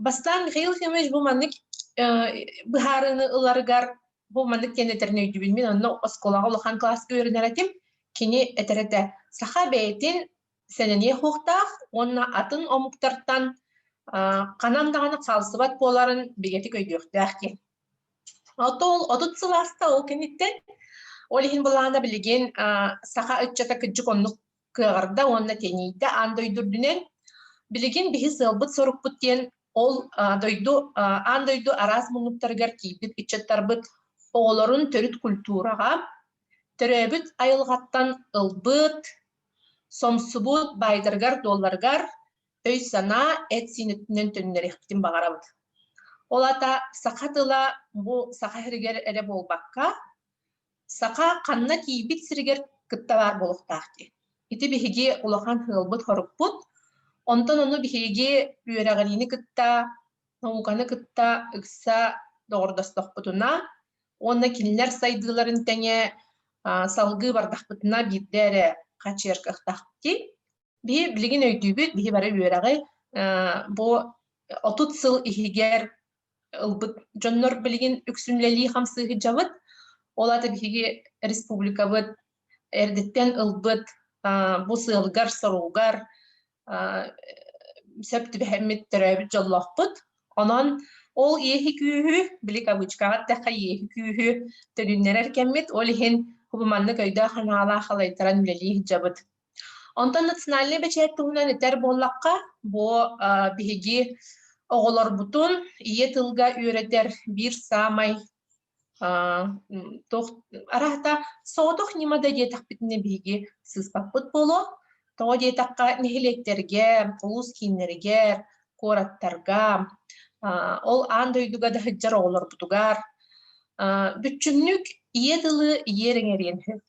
Бастаан Михаил Ефимович бу маннык быһаарыыны ыларыгар бу маннык диэн этэрин өйдүүбүн. Мин онно оскуолаҕа улахан кылааска үөрэнэр этим. Кини этэр этэ, саха бэйэтин сэнэниэ суохтаах уонна атын омуктартан ханан даҕаны хаалсыбат буоларын бигэтик өйдүөхтээх диэн. Ол 30 сыл ааста ол кэнниттэн. Ол иһин былаана билигин саха ыччата кырдьык оннук кыаҕырда уонна тэнийдэ аан дойду үрдүнэн. Билигин биһи сыалбыт-сорукпут диэн ол дойду аан дойду араас муннуктарыгар киирбит ыччаттарбыт оҕолорун төрүт культураҕа, төрөөбүт айылҕаттан ылбыт, сомсубут баайдарыгар-дуолларыгар өй-санаа эт-сиин өттүнэн төннөрүөхпүтүн баҕарабыт. Ол аата саха тыла бу саха сиригэр эрэ буолбакка, саха ханна тиийбит сиригэр кытта баар буолуохтаах дии. Ити биһиги улахан сыалбыт-сорукпут. Онтон ону биһиги үөрэҕириини кытта, науканы кытта ыкса доҕордостохпутуна уонна кинилэр сайдыыларын тэҥэ салгыы бардахпытына биирдэ эрэ хачыар кыахтаахпыт дии. Биһи билигин өйдүүбүт, биһи бары үөрэҕи бу 30 сыл иһигэр ылбыт дьоннор билигин үксүн үлэлии-хамсыы сылдьабыт. Ол аата биһиги республикабыт эрдэттэн ылбыт бу сыалыгар-соругар сөп түбэһэммит төрөөбүт дьоллоохпут. Онон ол иэһи күүһү, били кавычкаҕа эттэххэ иэһи күүһү төнүннэрэр кэммит, ол иһин бу маннык өйдөөх-санаалаах халайтаран үлэлии сылдьабыт. Онтон национальнай бэчээт туһунан этэр буоллахха, бу биһиги оҕолорбутун ийэ тылга үөрэтэр биир саамай туох араата соҕотох ньыма да диэтэхпитинэ биһиги сыыспаппыт буолуо. Тоҕо диэтэххэ нэһилиэктэргэ, улуус кииннэригэр, куораттарга, ол аан дойдуга да сылдьар оҕолорбутугар бүччүмнүк ийэ тылы иэр иҥэриэн сөп.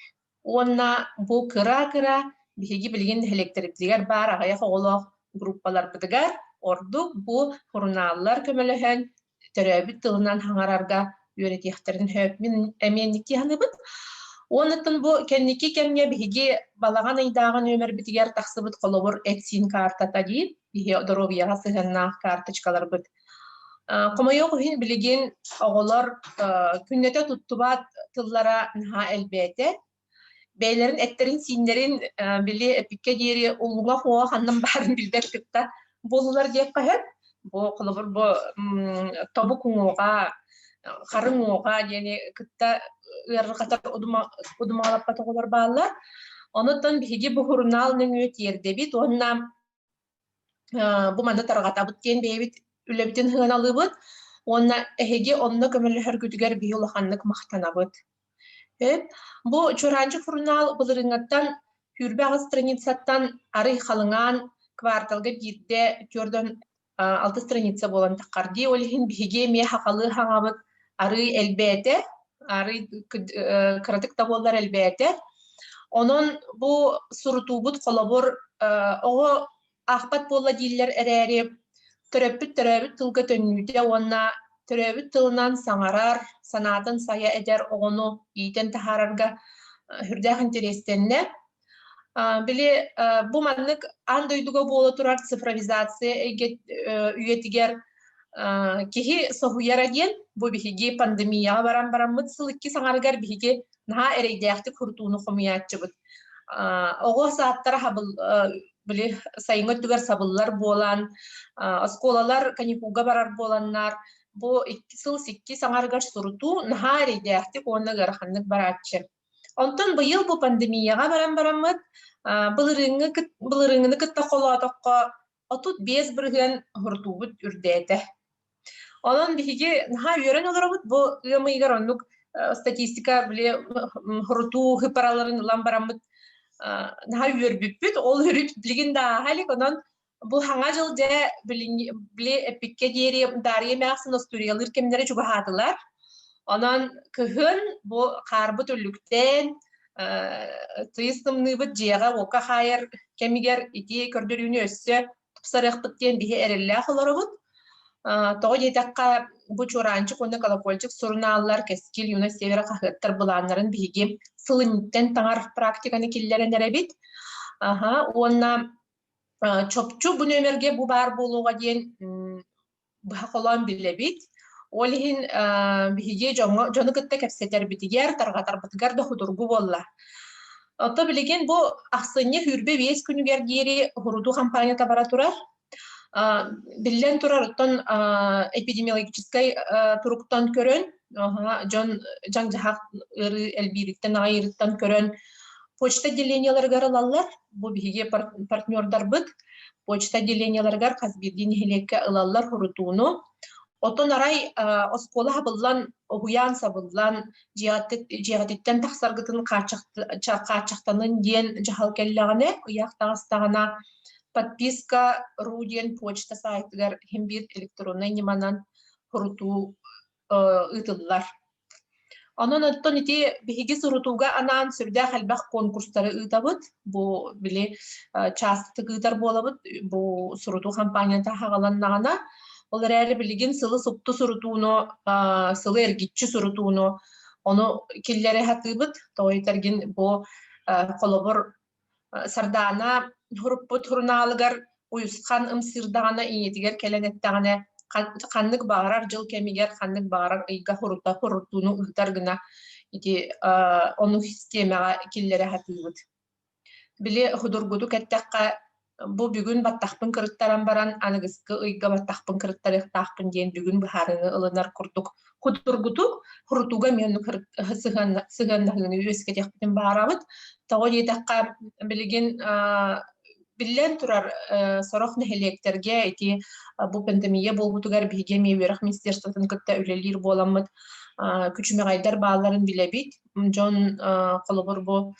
Уонна бу кыра-кыра Биһиги билигин нэһилиэктэрбитигэр баар аҕыйах оҕолоох группаларбытыгар ордук бу сурунааллар көмөлөһөн төрөөбүт тылынан хаҥарарга үөрэтиэхтэрин сөп. Мин эмиэ инник саныыбын. Уонуттан бу кэнники кэмҥэ биһиги балаҕан ыйдааҕы нүөмэрбитигэр тахсыбыт холобур эт-сиин каартата диир биһи доруобуйаҕа сыһыаннаах карточкаларбыт. Хомойуох иһин билигин оҕолор күннэтэ туттубат тыллара наһаа элбээтэ. Бэйэлэрин эттэрин-сииннэрин били эпиккэ диэри уллуҥах-уоҕа ханнан баарын билбэт кытта буоллулар диэххэ сөп. Бу холобур бу тобук уҥуоҕа, хары уҥуоҕа диэни кытта ыарырҕатар удумаҕалаппат оҕолор бааллар. Онуттан биһиги бу сурунаал нөҥүө тиэрдэбит уонна бу манна тарҕатабыт диэн бэйэбит үлэбитин сыаналыыбыт уонна эһиги онно көмөлөһөргүтүгэр биһи улаханнык махтанабыт. Бу Чуораанчык сурунаал былырыыҥҥаттан 28 страницаттан арый халыҥаан кварталга биирдэ 46 страница буолан таххар дии. Ол иһин биһиги эмиэ хахалыы хаҥабыт арый элбээтэ, арый кыратык да буоллар элбээтэ. Онон бу сурутуубут холобур оҕо аахпат буолла дииллэр эрээри, төрөппүт төрөөбүт тылга төннүүтэ уонна төрөөбүт тылынан саҥарар, санаатын сайа этэр оҕону иитэн таһаарарга сүрдээх интэриэстэннэ. Били бу маннык аан дойдуга буола турар цифровизация үйэтигэр киһи соһуйара диэн бу биһиги пандемияҕа баран бараммыт сыл иккис аҥарыгар биһиги наһаа эрэйдээхтик хурутууну хомуйааччыбыт. Оҕо сааттара били сайыҥҥы өттүгэр сабыллар буолан, оскуолалар каникулга барар буоланнар, бу икки сыл иккис аҥарыгар сурутуу наһаа эрэйдээхтик уонна ыараханнык барааччы. Онтон быйыл бу пандемияҕа баран бараммыт, былырыыҥҥы былырыыҥҥыны кытта холоотоххо 35% хурутуубут үрдээтэ. Онон биһиги наһаа үөрэн олоробут. Бу ыам ыйыгар оннук статистика били хурутуу хыпараларын ылан бараммыт наһаа үөрбүппүт. Ол үөрүүт билигин да ааһа илик. Онон бу хаҥа дьыл дьэ били эппиккэ диэри Дарья эмээхсин остуоруйалыыр кэмнэрэ чугаһаатылар. Онон кыһын бу хаарбыт үллүктээн тыйыс тымныыбыт дьиэҕэ-уокка хаайар кэмигэр ити көрдөрүүнү өссө тупсарыахпыт диэн биһи эрэллээх олоробут. Тоҕо диэтэххэ, бу Чуораанчык уонна Колокольчик сурунааллар, Кэскил, Юность Севера хаһыаттар былааннарын биһиги сыл инниттэн таҥар практиканы киллэрэн эрэбит. Аха, уонна чопчу бу нүөмэргэ бу баар буолуоҕа диэн быһа холоон билэбит. Ол иһин биһиги дьоҥҥо дьону кытта кэпсэтэрбитигэр, тарҕатарбытыгар да судургу буолла. Ото билигин бу ахсынньы 25 күнүгэр диэри уһурутуу хампаанньата бара турар. Биллэн турар, оттон эпидемиологическай туруктан көрөн, дьон дьаҥ-дьаһах ыарыы элбиириттэн, аҕыйыырыттан көрөн почта отделениеларыгар ылаллар. Бу биһиги партнердарбыт почта отделениеларыгар хас биирдии нэһилиэккэ ылаллар сурутууну. Оттон арай оскуола сабыллан, уһуйаан сабыллан, дьиэҕититтэн тахсаргытын хааччахтанын диэн дьаһал кэллэҕинэ, ыйаах таҕыстаҕына, подписка ру диэн почта саайтыгар иһин биир электроннай ньыманан сурутуу ыытыллар. Онон оттон ити биһиги сурутууга анаан сүрдээх элбэх конкурстары ыытабыт. Бу били чаастык ыытар буолабыт. Бу сурутуу хампаанньата хаҕаланнаҕына. Ол эрээри билигин сылы супту сурутууну, сылы эргиччи сурутууну ону киллэрэ сатыыбыт. Тоҕо этэргин бу холобур Сардаана суруппут сурунаалыгар Уйусхан ымсыырдаҕына ийэтигэр кэлэн эттэҕинэ ханнык баҕарар дьыл кэмигэр, ханнык баҕарар ыйга хурута хурутууну ыытар гына ити ону систиэмэҕэ киллэрэ сатыыбыт. Били судургутук эттэххэ, бу бүгүн баттахпын кырыттаран баран аныгыскы ыйга баттахпын кырыттарыахтаахпын диэн бүгүн быһаарыыны ылынар курдук Худургутук, хурутууга эмиэ оннук сыһыаннаһыыны үөскэтиэхпитин баҕарабыт. Тоҕо диэтэххэ, билигин биллэн турар, сорох нэһилиэктэргэ ити бу пандемия буолбутугар биһиги эмиэ үөрэх министерствотын кытта үлэлиир буоламмыт күчүмэҕэйдэр баалларын билэбит. Дьон холобур бу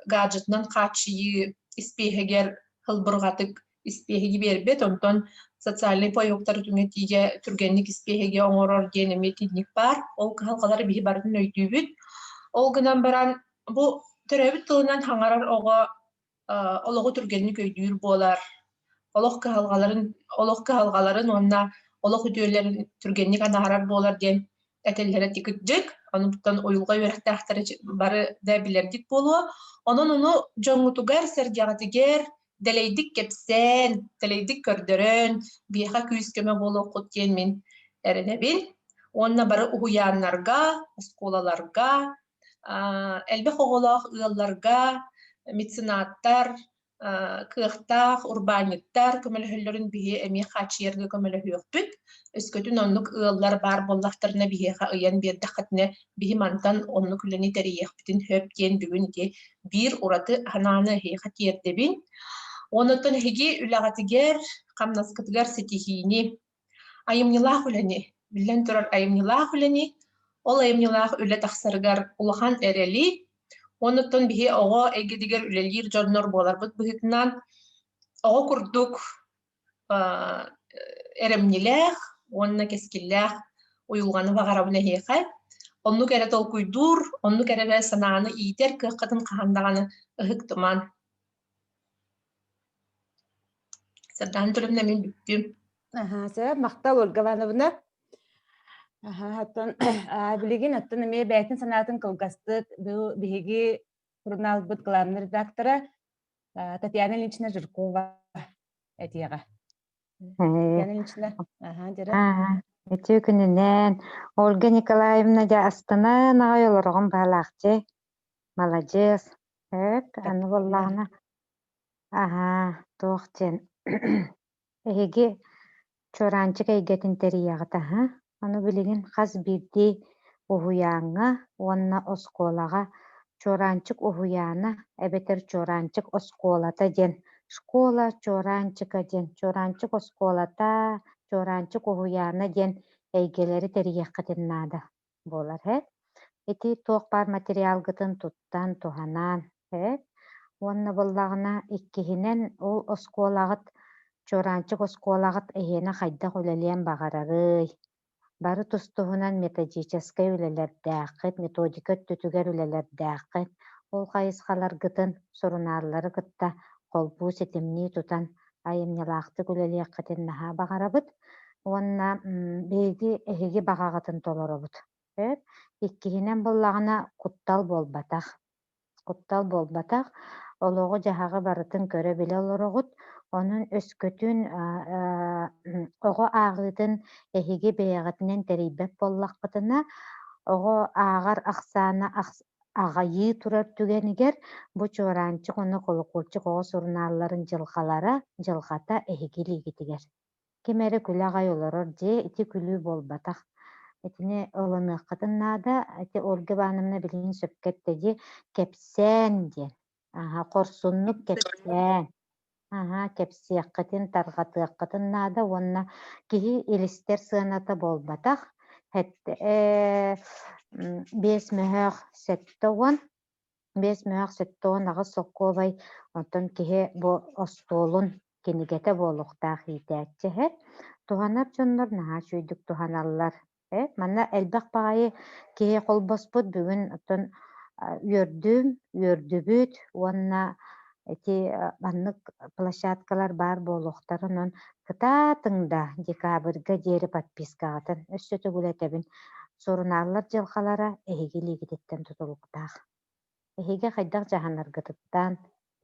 гаджетынан хааччыйыы испииһэгэр сылбырҕатык испиэһиги биэрбит, онтон социальнай паёктары түҥэтиигэ түргэнник испиэһиги оҥорор диэн эмиэ итинник баар. Ол кыһалҕалары биһи барытын өйдүүбүт. Ол гынан баран бу төрөөбүт тылынан хаҥарар оҕо олоҕу түргэнник өйдүүр буолар, олох кыһалҕаларын олох кыһалҕаларын уонна олох үтүөлэрин түргэнник анаарар буолар диэн этэллэрэ тикирдьик. Онуттан уйулҕа үөрэхтээхтэрэ бары да билэргит буолуо. Онон ону дьоҥҥутугар-сэргэҕитигэр дэлэйдик кэпсээн, дэлэйдик көрдөрөн, биһиэхэ күүс-көмө буолуоххут диэн мин эрэнэбин. Уонна бары уһуйааннарга, оскуолаларга, элбэх оҕолоох ыалларга меценаттар, кыахтаах урбаанньыттар көмөлөһөллөрүн биһи эмиэ хааччыйарга көмөлөһүөхпүт. Өскөтүн оннук ыаллар баар буоллахтарына биһиэхэ ыйан биэрдэххитинэ биһи мантан оннук үлэни тэрийиэхпитин сөп диэн бүгүн ити биир ураты санааны эһиэхэ тиэрдэбин. Онуттан эһиги үлэҕитигэр, хамнаскытыгар ситиһиини, айымньылаах үлэни, биллэн турар айымньылаах үлэни, ол айымньылаах үлэ тахсарыгар улахан эрэли, онуттан биһи оҕо эйгэтигэр үлэлиир дьоннор буоларбыт быһыытынан оҕо курдук эрэмньилээх уонна кэскиллээх уйулҕаны баҕарабын эһиэхэ. Оннук эрэ толкуйдуур, оннук эрэ санааны иитэр кыаххытын хаһан даҕаны ыһыктыман. Сардаана Төлөмнө мин бүттүм. Аха, сөп, махтал Ольга Ивановна. Аха, оттон билигин оттон эмиэ бэйэтин санаатын кылгастык бу биһиги сурунаалбыт главный редактора Татьяна Ильинична Жиркова этиэҕэ. Татьяна Ильинична, аха, дьэрэ. Үтүө күнүнэн. Ольга Николаевна дьэ астынан аҕай олороҕун баалаахчы. Маладьыас. Эт, аны буоллаҕына, аһаа, туох диэн эһиги Чуораанчык эйгэтин тэрийэҕит аһа. Ону билигин хас биирдии уһуйааҥҥа уонна оскуолаҕа Чуораанчык уһуйаана эбэтэр Чуораанчык оскуолата диэн школа Чуораанчыка диэн Чуораанчык оскуолата, Чуораанчык уһуйаана диэн эйгэлэри тэрийиэххитин наада буолар ээ. Ити туох баар материалгытын туттан, туһанан ээ. Уонна буоллаҕына иккиһинэн ол оскуолаҕыт Чуораанчык оскуолаҕыт эһиэнэ хайдах үлэлиэн баҕарарый? Бары тус-туһунан методическай үлэлэрдээххит, методика өттүтүгэр үлэлэрдээххит. Ол хайысхаларгытын сурунааллары кытта холбуу ситимнии тутан айымньылаахтык үлэлиэххитин наһаа баҕарабыт уонна биһиги эһиги баҕаҕытын толоробут. Сөп. Иккиһинэн буоллаҕына куттал буолбатах. Куттал буолбатах. Олоҕу-дьаһаҕы барытын көрө-билэ олороҕут. Онон өскөтүн оҕо ааҕыытын эһиги бэйэҕитинэн тэрийбэт буоллаххытына, оҕо ааҕар ахсаана аҕайыы турар түгэнигэр бу Чуораанчык уонна Колокольчик оҕо сурунаалларын дьылҕалара, дьылҕата эһиги илиигитигэр. Ким эрэ күлэ аҕай олорор дьиэ, ити күлүү буолбатах. Итини ылыныаххытын наада. Ити Ольга Ивановна билигин сөпкө эттэ дии, кэпсээн диэн. Аһа, хорсуннук кэпсээн. Аһа, кэпсиэххитин, тарҕатыаххытын наада уонна киһи илистэр сыаната буолбатах. Ээ, 5 мөһөөх 70, 5 мөһөөх 78 солкуобай, оттон киһи бу остуолун кинигэтэ буолуохтаах иитээччи эһэ. Туһанар дьоннор наһаа үчүгэйдик туһаналлар. Манна элбэх баҕайы киһи холбоспут бүгүн оттон үөрдүм, үөрдүбүт уонна ити маннык площадкалар баар буолуохтарын онон кытаатыҥ да декабрьга диэри подпискаҕытын өссө төгүл этэбин сурунааллар дьылҕалара эһиги илиигититтэн тутулуктаах. Эһиги хайдах дьаһанаргытыттан,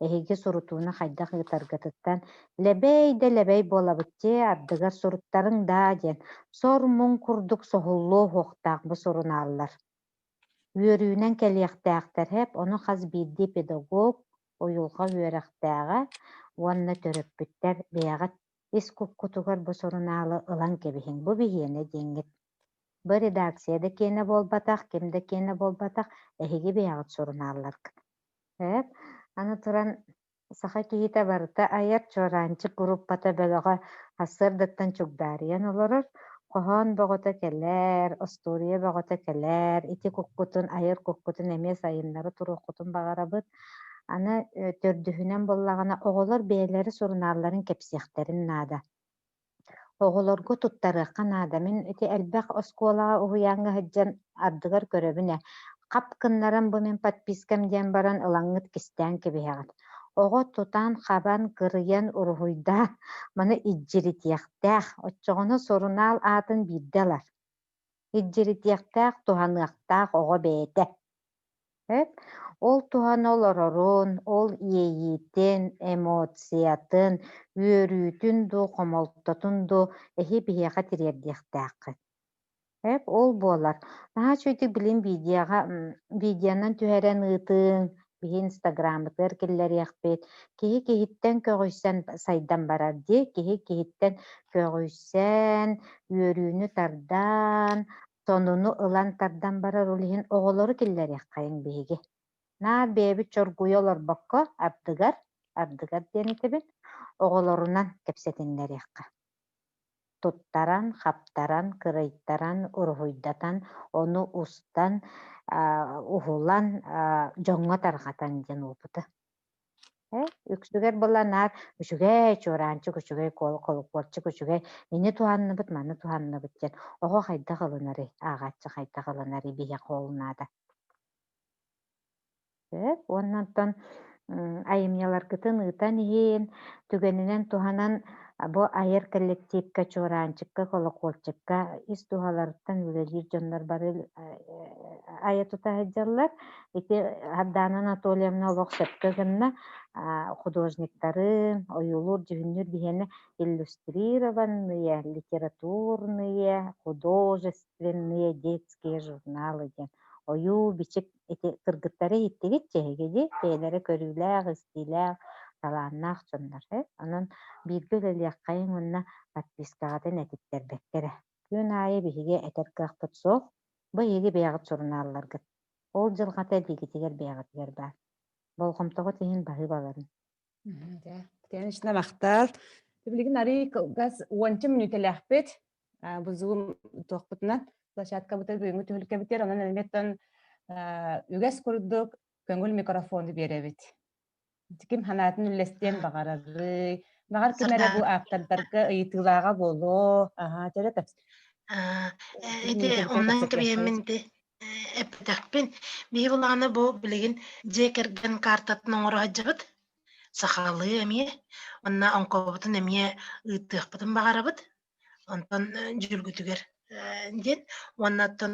эһиги сурутууну хайдах ыытаргытыттан лэбэй да лэбэй буолабыт дии, ардыгар суруттарыҥ даа диэн сор-муҥ курдук соһуллуо суохтаах бу сурунааллар. Үөрүүнэн кэлиэхтээхтэр һэп, ону хас биирдии педагог, уйулҕа үөрэхтээҕэ уонна төрөппүттэр бэйэҕит ис куккутугар бу сурунаалы ылан кэбиһиҥ, бу биһиэнэ диэҥҥит. Бу редакция да киэнэ буолбатах, ким да киэнэ буолбатах, эһиги бэйэҕит сурунаалларгыт. Эп, аны туран саха киһитэ барыта айар Чуораанчык группата бөлөҕө сарсыардаттан чугдаарыйан олорор, хоһоон бөҕөтө кэлэр, остуоруйа бөҕөтө кэлэр, ити куккутун, айар куккутун эмиэ сайыннара туруоххутун баҕарабыт. Аны төрдүһүнэн буоллаҕына, оҕолор бэйэлэрэ сурунаалларын кэпсиэхтэрин наада. Оҕолорго туттарыахха наада. Мин ити элбэх оскуолаҕа, уһуйааҥҥа сылдьан ардыгар көрөбүн ээ. Хап гыннаран бу мин подпискам диэн баран ылаҥҥыт кистээн кэбиһэҕит. Оҕо тутан-хабан, кырыйан, уруһуйдаан маны илдьиритиэхтээх, оччоҕуна сурунаал аатын биирдэ ылар. Илдьиритиэхтээх, туһаныахтаах оҕо бэйэтэ. Эп ол туһана олорорун, ол иэйиитин, эмоциятын, үөрүүтүн дуу, хомолтотун дуу эһи биһиэхэ тириэрдиэхтээххит. Эп ол буолар. Наһаа үчүгэйдик билин видеоҕа видеонан түһэрэн ыытыҥ, биһи инстаграммытыгар киллэриэхпит. Киһи киһиттэн көҕүйсэн сайдан барар дии. Киһи киһиттэн көҕүйсэн, үөрүүнү тардан, сонуну ылан тардан барар ол иһин оҕолору киллэриэххэйиҥ биһиги. Наар бэйэбит чоргуйа олорбокко, ардыгар, ардыгар диэн этэбин, оҕолорунан кэпсэтиннэриэххэ. Туттаран, хаптаран, кырыйтаран, уруһуйдатан, ону устан, уһулан, дьоҥҥо тарҕатан диэн уопута. Э, үксүгэр буолла наар үчүгэй чуораанчык үчүгэй колокольчик үчүгэй ини туһанныбыт маны туһанныбыт диэн оҕо хайдах ылынарый ааҕааччы хайдах ылынарый биһиэхэ ол наада Сөп. Уонна онтон айымньыларгытын ыытан иһин, түгэнинэн туһанан бу айар коллективка, чуораанчыкка, колокольчикка ис дууһаларыттан үлэлиир дьоннор бары айа тута сылдьаллар. Ити Сардаана Анатольевна олох сөпкө гынна. Художниктарын, ойуулуур-дьүһүннүүр биһиэнэ иллюстрированные, литературные, художественные детские журналы диэн ойуу-бичик ити кыргыттары иһиттигит дьэһиги дии бэйэлэрэ көрүүлээх, истиилээх, талааннаах дьоннор э. Онон бииргэ үлэлиэххэйиҥ уонна подпискаҕытын этиттэрбэккэ эрэ. Күн аайы биһиги этэр кыахпыт суох. Бу эһиги бэйэҕит сурунаалларгыт. Ол дьылҕата илиигитигэр бэйэҕитигэр баар. Болҕомтоҕут иһин баһыыбаларын. Конечно, махтал. Билигин арый кылгас уонча мүнүүтэлээхпит. Бу Zoom туохпутунан площадкабытыгар бүгүҥҥү түһүлгэбитигэр онон эмиэттэн үгэс курдук көҥүл микрофону биэрэбит. Ким санаатын үллэстиэн баҕарарый? Баҕар ким эрэ бу ааптардарга ыйытыылааҕа буолуо. Аһаа, чэрэ кэпс. Ити оннан кэбиһэммин ити эппэтэхпин. Биһи булаҕына бу билигин дьиэ кэргэн картатын оҥоро сылдьабыт. Сахалыы эмиэ. Уонна оҥкобутун эмиэ ыытыахпытын баҕарабыт. Онтон дьүлгүтүгэр диэн. Уонна оттон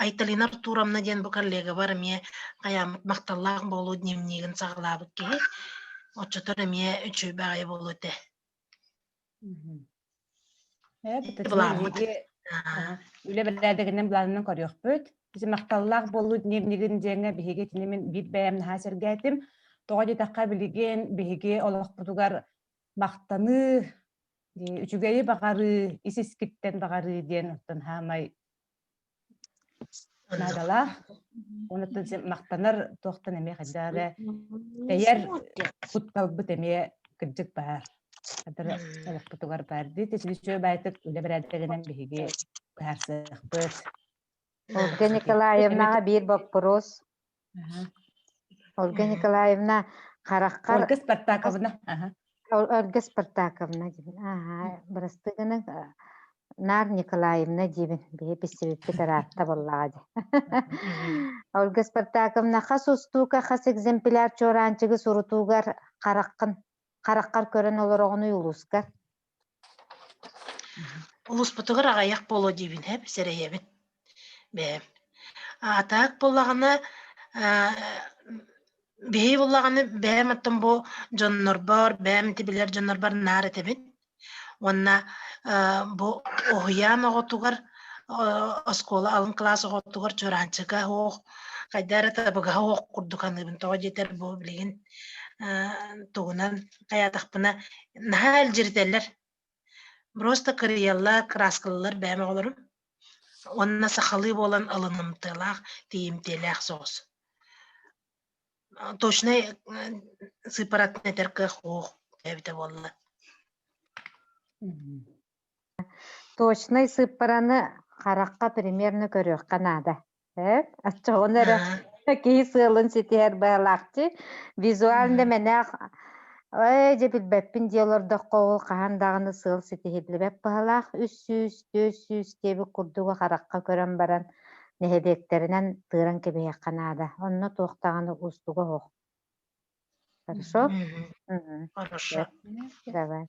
Айталина Артуровна диэн бу коллегабар эмиэ хайааммыт махталлаах буолуу дневнигин саҕалаабыт киһи. Оччотор эмиэ үчүгэй баҕайы буолуо этэ. Былааммыт. Үлэ бэрээдэгинэн былаанынан көрүөхпүт. Биһи махталлаах буолуу дневнигин диэҥҥэ биһиги итини мин биир бэйэм наһаа сэргээтим. Тоҕо диэтэххэ билигин биһиги олохпутугар махтаныы, үчүгэйи баҕарыы, ис-искиттэн баҕарыы диэн оттон хаамай наадалаах. Онуттан махтанар туохтан эмиэ хайдах эрэ тэйэр кутталбыт эмиэ кырдьык баар. Хадара олохпутугар баар дии. Үчүгэй баайтык үлэ бэрээдэгинэн биһиги быһаарсыахпыт. Ольга Николаевнаҕа биир боппуруос. Ольга Николаевна хараххар Ольга Спартаковна. Ольга Спартаковна диибин. Ааһа, бырастыы гыныҥ. Нар Николаевна диибин. Биһи билсибиппит ыраатта буоллаҕа дии. Ольга Спартаковна хас устуука хас экземпляр чуораанчыгы сурутуугар хараххын хараххар көрөн олороҕунуй улууска? Улууспутугар аҕыйах буолуо диибин һэп сэрэйэбин бэйэм. Атаак буоллаҕына биһи буоллаҕына бэйэм оттон бу дьоннорбор, бэйэм ити билэр дьоннорбор наар этэбин. Уонна бу уһуйаан оҕотугар оскуола алын кылаас оҕотугар чуораанчыга суох, хайда эрэ табыгаһа суох курдук саныыбын. Тоҕо диэтэр бу билигин тугунан хайаатахпына наһаа илдьиритэллэр. Просто кырыйаллар, кырааскалыыллар бэйэм оҕолорум. Уонна сахалыы буолан ылынымтыалаах, тиийимтиэлээх соҕус. Точнай сыыппаратын этэр кыах суох эбитэ буолла. Точнай сыыппараны харахха примерно көрүөххэ наада. Э, оччоҕуна эрэ киһи сыалын ситиһэр быһалаахчы. Визуально мэнээх ээ дьэ билбэппин дии олордоххо ол хаһан даҕаны сыал ситиһиллибэт быһалаах 300, 400 диэбит курдугу харахха көрөн баран нэһилиэктэринэн тыыран кэбиһиэххэ наада. Онно туох даҕаны уустуга суох. Хорошо? Мгм. Хорошо. Давай.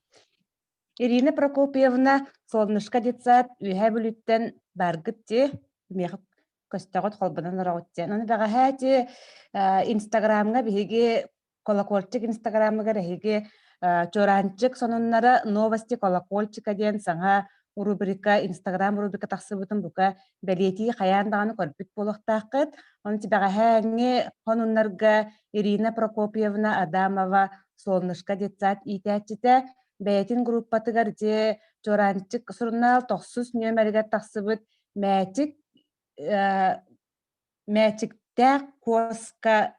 Ирина Прокопьевна, Солнышко детсад Үөһээ Бүлүүттэн баргыт дии, миэхэ көстөҕүт холбонон олороҕут диэн. Ону бэҕэһээ ити Инстаграмҥа биһиги Колокольчик Инстаграмыгар эһиги Чуораанчык сонуннара Новости Колокольчика диэн саҥа рубрика, Инстаграм рубрика тахсыбытын бука бэлиэтии хайаан даҕаны көрбүт буолуохтааххыт. Ону бэҕэһээҥҥи сонуннарга Ирина Прокопьевна Адамова Солнышко детсад иитээччитэ бэйэтин группатыгар ити Чуораанчык сурунаал тохсус нүөмэригэр тахсыбыт мээчик мээчиктээх куоска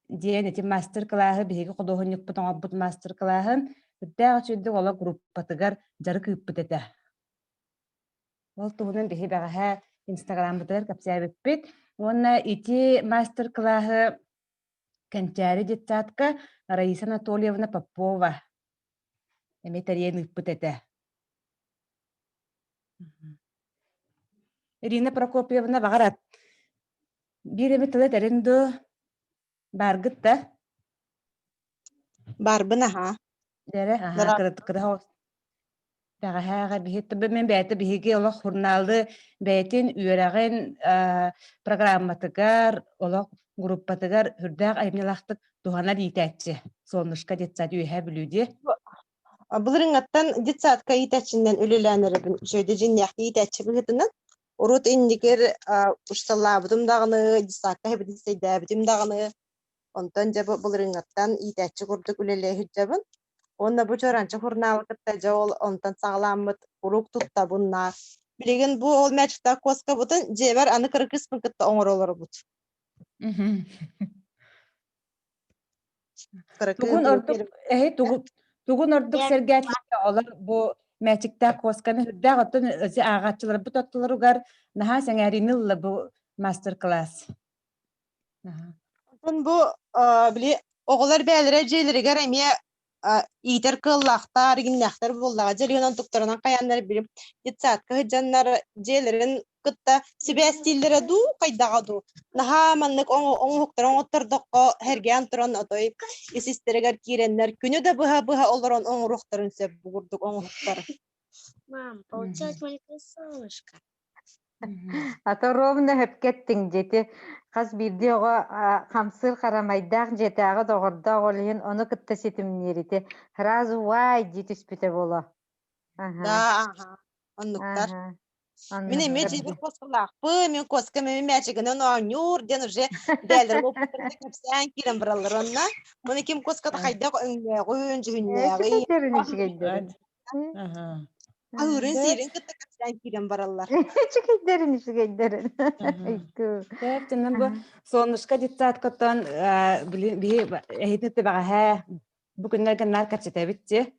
диэн ити мастер-кылааһы биһиги худуоһунньукпут оҥорбут мастер-кылааһын үрдээх үчүгэйдик олох группатыгар дьарык ыыппыт этэ. Ол туһунан биһи бэҕэһээ инстаграммытыгар кэпсээбиппит. Уонна ити мастер-кылааһы Кэнчээри детсадка Раиса Анатольевна Попова эмиэ тэрийэн ыыппыт этэ. Ирина Прокопьевна баҕар биир эмит тылы этэрин дуу бааргыт да? Баарбын аһаа. Дэрэ, аһаа, кыра Бэҕэһээҕэ биһи мин бэйэтэ биһиги олох сурунаалы бэйэтин үөрэҕин программатыгар олох группатыгар үрдээх айымньылаахтык туһанар иитээччи Солнышко детсад Үөһээ Бүлүү дии. Былырыҥҥаттан детсадка иитээччинэн үлэлээн эрэбин. Үчүгэйдик дьиҥнээхтик иитээччи быһыытынан. Урут иннигэр усталаабытым даҕаны, детсадка хэбидисэйдээбитим даҕаны. Онтон дьэ бу былырыҥҥаттан иитээччи курдук үлэлээ сылдьабын. Уонна бу Чоранчы сурунаалы кытта дьэ ол онтон саҕаламмыт урук туттабын наар. Билигин бу ол мячтаах куоскабытын дьиэбэр аны кыра кыыспын кытта оҥоро олоробут. Кыра Тугун ордук эһи тугу тугун ордук сэргээтилэр оҕолор бу мээчиктээх куосканы үрдээх оттон ааҕааччыларбыт оттолоругар наһаа сэҥээриини ылла бу мастер-класс. Онтон бу били оҕолор бэйэлэрэ дьиэлэригэр эмиэ иитэр кыаллаахтар, игиннээхтэр буоллаҕа. Дьиэлэрин онтуктарынан хайааннар били детсадка сылдьаннар дьиэлэрин кытта сибээстииллэрэ дуу, хайдаҕа дуу. Наһаа маннык оҥоһуктары оҥоттордоххо сэргээн туран отой ис истэригэр киирэннэр күнү да быһа-быһа олорон оҥоруохтарын сөп бу курдук оҥоһуктары. Мам, получилось маленькое солнышко. А то ровно сөпкө эттиҥ дьиэти хас биирдии оҕо хамсыыр харамайдаах дьиэтээҕи доҕордоох ол иһин ону кытта ситимниир ити сразу уай дии түспүтэ буолуо. Аха. Да, аха. Оннуктар. Аха. Мин эмиэ Оннуктар дьиэбэр куоскалаахпын, мин куоскам эмиэ мээчигинэн оонньуур диэн уже бэйэлэрин опыттарын кэпсээн киирэн бараллар онно. Муну ким куоската хайдах өҥнөөҕүн, дьүһүннээҕин, Үчүгэйдэрин үчүгэйдэрин. аһыырын сиирин кытта кэпсээн киирэн бараллар. Үчүгэйдэрин үчүгэйдэрин. Тэнэн бу Солнышко детсадкаттан биһи эһитин бэҕэһээ бу күннэргэ наар кэпсэтэбит дии.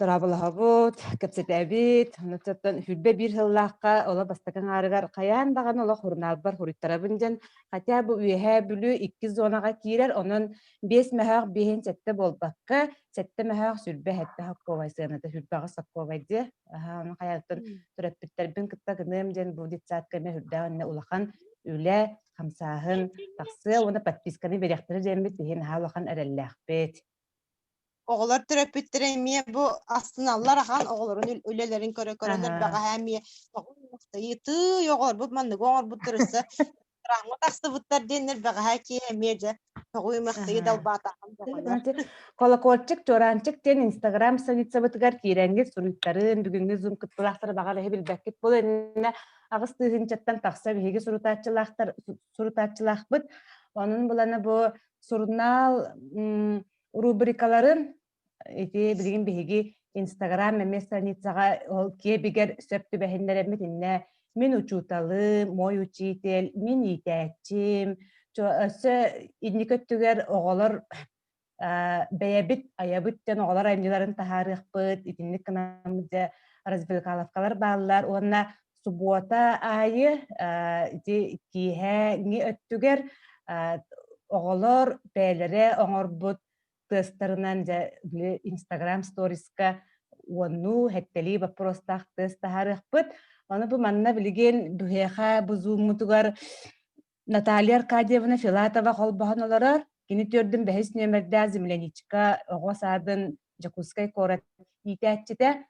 Дорооболоһобут, кэпсэтэбит. Онуттан 21 сыллаахха оло бастакы аҥаарыгар хайаан даҕаны олох сурунаалбар суруйтарабын диэн, хотя бу Үөһээ Бүлүү иккис зонаҕа киирэр, онон биэс мөһөөх биэһин сэттэ буолбакка, сэттэ мөһөөх сүрбэ сэттэ соккуобай сыаната сүрбэҕэ соккуобай диэ. Аһаа, ону хайааттан төрөппүттэрбин кытта гыныам диэн бу детсадка эмэ сүрдээх иннэ улахан үлэ, хамсааһын тахсыа уонна подписканы биэриэхтэрэ диэммит биһи наһаа улахан эрэллээхпит. Оҕолор төрөппүттэрэ эмиэ бу астыналлар ахан оҕолорун үлэлэрин көрө-көрөнөр бэҕэһээ эмиэ тыый оҕолорбут манныгы оҥорбуттар өссө Рааҥҥа тахсыбыттар диэннэр бэҕэһээ киэһэ эмиэ дьэ тоҕуй-махтайы далбаатахан бөҕөлөр. Колокольчик, чуораанчык диэн Инстаграм страницабытыгар киирэҥҥит суруйтарын, бүгүҥҥү зум кыттыылаахтары баҕар эһи билбэккит буолуо иннинэ аҕыс тыһыынчаттан тахса биһиги сурутааччылаахтар сурутааччылаахпыт. Онон буланы бу сурунаал рубрикаларын ити билигин биһиги Инстаграм эмиэ страницаҕа ол киэбигэр сөп түбэһиннэрэммит иннэ мин учууталым, мой учитель, мин иитээччим, өссө инники өттүгэр оҕолор бэйэбит айабыт диэн оҕолор айымньыларын таһаарыахпыт, итинник гынаммыт дьэ развлекаловкалар бааллар уонна субуота аайы ити киэһээҥҥи өттүгэр оҕолор бэйэлэрэ оҥорбут тыастарынан дьэ били Инстаграм сториска уоннуу сэттэлии боппуруостаах тыас таһаарыахпыт. Ону бу манна билигин биһиэхэ бу зууммутугар Наталья Аркадьевна Филатова холбоһон олорор. Кини түөрдүн бэһис нүөмэрдээх земляничка оҕо саадын Дьокуускай куорат иитээччитэ.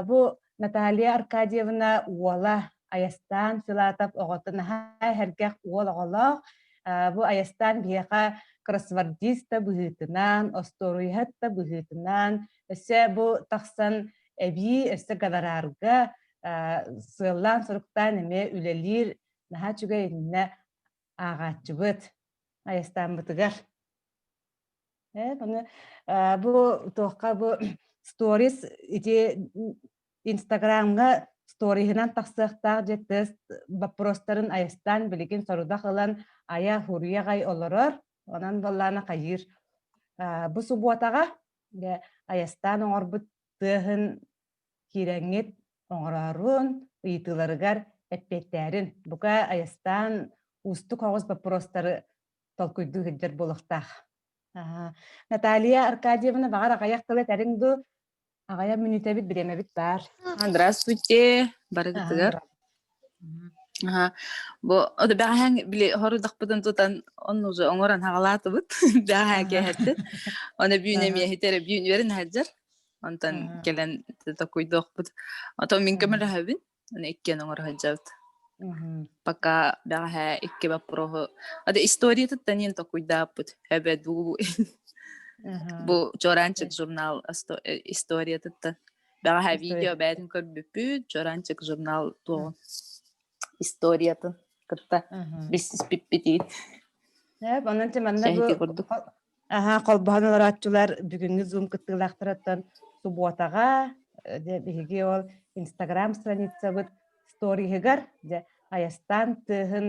Бу Наталья Аркадьевна уола Айастаан Филатов оҕото наһаа эһэргэх уол оҕолоох. Бу Айастаан биһиэхэ кроссвордист да быһыытынан, остуоруйаһыт да быһыытынан, өссө бу тахсан эбии өссө гонорарга сыаллаан-соруктаан эмиэ үлэлиир наһаа үчүгэй иннэ ааҕааччыбыт Айастааммытыгар. Ону бу туохха бу сторис ити Инстаграмҥа сториһынан тахсыахтаах дьэ тест боппуруостарын Айастаан билигин сорудах ылан айа хуруйа аҕай олорор. Онон буоллаана хайыыр бу субуотаҕа дьэ Айастаан оҥорбут тыаһын киирэҥҥит оҥороорун, ыйытыыларыгар эппиэттээрин. Бука Айастаан уустук оҕус боппуруостары толкуйдуу сылдьар буолуохтаах. Наталья Аркадьевна, баҕар аҕыйах тыл этэриҥ дуу? Аҕыйах мүнүүтэбит бириэмэбит баар. Здравствуйте, барыгытыгар. Аха. Бу бэҕэһээҥ били хорудахпытын тутан онну уже оҥорон хаҕалаатыбыт. Бэҕэһээ кээһэттин. Оны бүүн эмиэ иһитэр бүүн үөрэн сылдьар. Онтон кэлэн токуйдуохпут. Отон мин көмөлөһөбүн. Аны иккиэн оҥоро сылдьабыт. Пока бэҕэһээ икки боппуруоһу ады историятыттан иэн токуйдааппыт. Эбэ дуу бу Чуораанчык журнал историятыттан бэҕэһээ видео бээтин көрбүппүт Чуораанчык журнал туоҕун историятын кытта билсиспиппитиит. Онон манна бу Аһаа, холбоһон олорооччулар бүгүҥҥү Zoom кыттыылаахтарыттан субуотаҕа дьэ биһиги ол Инстаграм страницабыт сториһыгар дьэ Айастаан тыаһын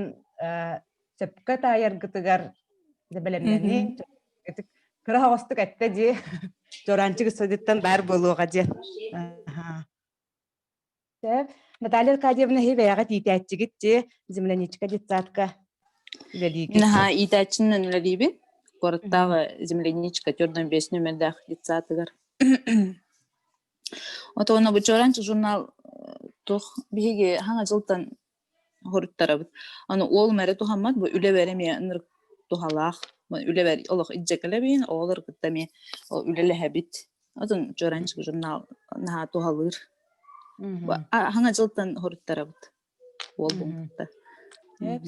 сөпкө таайаргытыгар дьэ бэлэмнэниҥ кыра оҕостук эттэ дии Чуораанчык ыстадыттан баар буолуоҕа диэн. Сөп. Наталья Аркадьевна эһи бэйэҕит иитээччигит дии, земляничка детсадка үлэлиигит. Мин аһаа иитээччинэн үлэлиибин. Куораттааҕы земляничка 405 нүөмэрдээх детсадыгар. Отоно бу Чуораанчык журнал туох биһиги хаҥа дьылтан хоруттарабыт. Аны уолум эрэ туһаммат, бу үлэбэр эмиэ ынырык туһалаах. Үлэбэр олох илдьэ кэлэбин, оҕолор кытта эмиэ үлэлэһэбит. Отон Чуораанчык журнал наһаа туһалыыр. Хаҥа дьылтан хоруттарабыт уолбун кытта.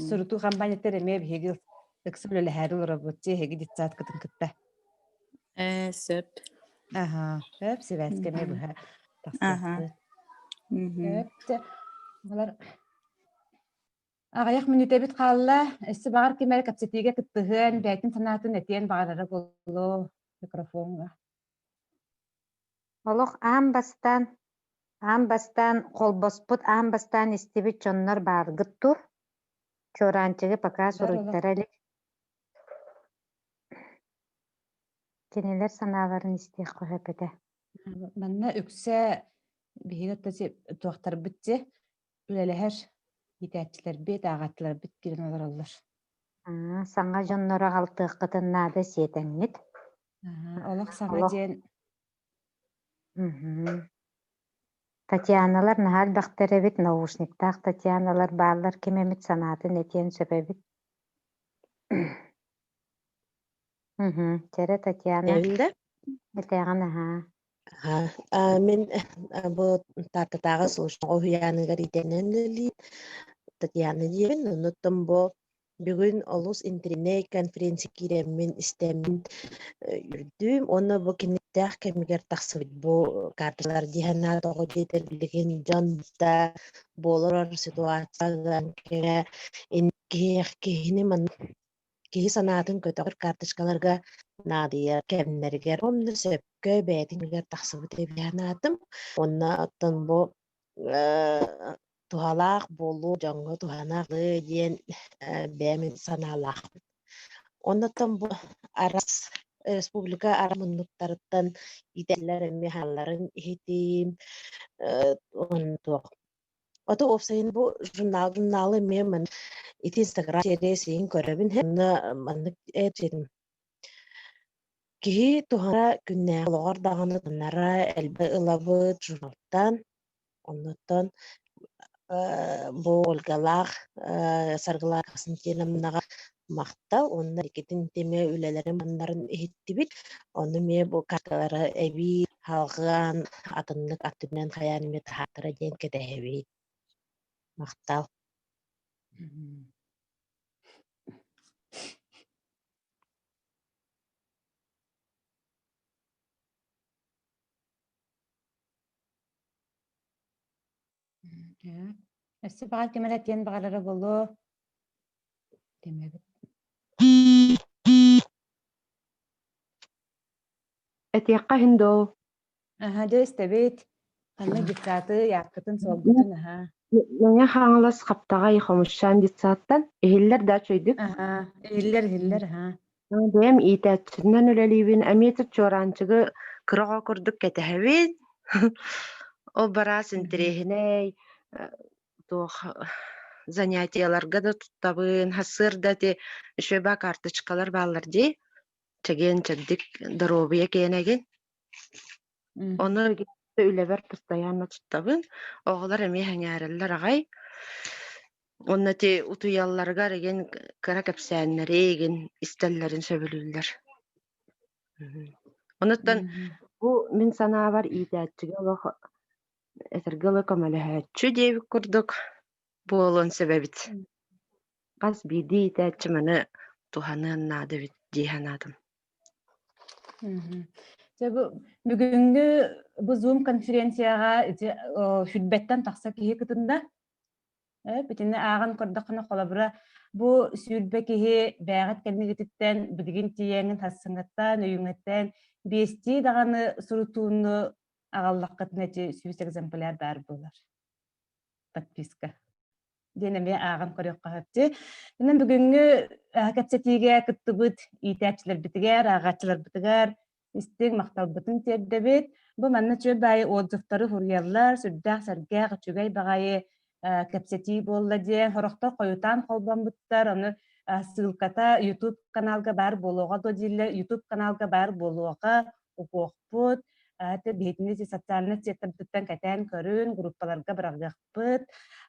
Сурутуу хампаанньаттар эмиэ биһиги ыкса үлэлэһээри олоробут дии эһиги детсадкытын кытта. Ээ, сөп. Аха, сөп, сибээскэ эмиэ быһа тахсыахпыт. Сөп, Балар аҕыйах мүнүүтэбит хаалла. Өссө баҕар ким эрэ кэпсэтиигэ кыттыһыан, бэйэтин санаатын этиэн баҕарара буолуо микрофоҥҥа. Олох аан бастаан, аан бастаан холбоспут, аан бастаан истибит дьоннор бааргыт тур. Чуораанчыгы пока суруйтара илик. Кинилэр санааларын истиэххэ сөп этэ. Манна үксэ биһиги туохтарбыт дии үлэлэһэр иитээччилэрбит, ааҕааччыларбыт киирэн олороллор. Саҥа дьоннору аҕалтыаххытын наада сиэтэҥҥит. Олох саҥа Олох диэн Татьяналар наһаа элбэхтэр эбит, наушниктаах Татьяналар бааллар, ким эмит санаатын этиэн сөп эбит. Чэрэ Татьяна, Эбин да? этээҕин аһаа. Мин бу Тааттатааҕы служба уһуйааныгар иитэнэн үлэлиир Татьяна диэбин. Оннуттан бу бүгүн олус интириэһинэй конференция киирэммин истэммин үөрдүм уонна бу киниттээх кэмигэр тахсыбыт бу карталар дии санаат тоҕо диэтэр билигин дьон да буолар ситуация киһини маннык киһи санаатын көтөҕөр карточкаларга наадыйар кэмнэригэр онно сөпкө бэйэтин тахсыбыт эбит санаатым. Уонна оттон бу туһалаах буолуу дьоҥҥо туһанаҕы диэн бэйэм санаалаахпын. Оннуттан бу араас республика араас муннуктарыттан иитэллэр эмиэ хаалларын иһитиим туох Ото уопсайын бу журнал журналы эмиэ ман ити Инстаграм сиэри көрөбүн онно маннык этим киһи туһана күннээҕи олоҕор даҕаны туһанара элбэх ылабыт журналтан оннуттан Бу Ольгалаах Саргылаах Константиновнаҕа махтал уонна иккитин тимэ үлэлэрин маннарын иһиттибит. Ону эмиэ бу карталары эбии халҕаан атыннык аттынан хайаан эмиэ таһааттара диэн кэтэһэбит. Махтал. Өссө баҕар ким эрэ этиэн баҕарара буолуо. Тэмэбит. Этиэххэ иһин доо. Аһа, дьэ истэбит. Ханна детсады, яаккытын, суолгутун, аһа. Мэҥэ Хаҥалас Хаптаҕай Хомусчаан детсадтан иһиллэр да үчүгэйдик. Аһа, иһиллэр, иһиллэр, аһа. Бэйэм иитээччинэн үлэлиибин, эмиэ чуораанчыгы кыра оҕо курдук кэтэһэбин. Ол бараас интэриэһинэй, туох занятиеларга да туттабын, сарсыарда ити үчүгэй баа карточкалар бааллар дии, чэгиэн-чэбдик доруобуйа киэнэгин. Ону үлэбэр постоянно туттабын. Оҕолор эмиэ сэҥээрэллэр аҕай. Уонна ити утуйалларыгар игин кыра кэпсээннэри игин истэллэрин сөбүлүүллэр. Онуттан бу мин санаабар иитээччигэ олох этэргэ дылы көмөлөһөөччү диэбит курдук буолуон сөп эбит. Хас биирдии иитээччи маны туһаныан наада эбит дии санаатым. Дьэ бу бүгүҥҥү бу Zoom конференцияҕа ити сүүрбэттэн тахса киһи кытынна. Итини ааҕан көрдөххүнэ, холобура, бу 20 киһи бэйэҕит кэннигититтэн билигин тиийэҥҥин сарсыҥҥыттан, өйүҥҥүттэн биэстии даҕаны сурутууну аҕаллаххытына ити 100 экземпляр баар буолар. Подписка. Диэн эмиэ ааҕан көрүөххэ сөп. Онон бүгүҥҥү кэпсэтиигэ кыттыбыт иитээччилэрбитигэр, ааҕааччыларбытыгар истиҥ махталбытын тиэрдэбит. Бу манна үчүгэй баайы отзывтары суруйаллар, сүрдээх сэргэх, үчүгэй баҕайы кэпсэтии буолла диэн сорохтор хойутаан холбоммуттар, ону ссылката YouTube каналга баар буолуоҕа дуо дииллэр, YouTube каналга баар буолуоҕа, угуохпут. Биһигини социальнай сетьтэрбититтэн кэтээн көрүн, группаларга быраҕыахпыт.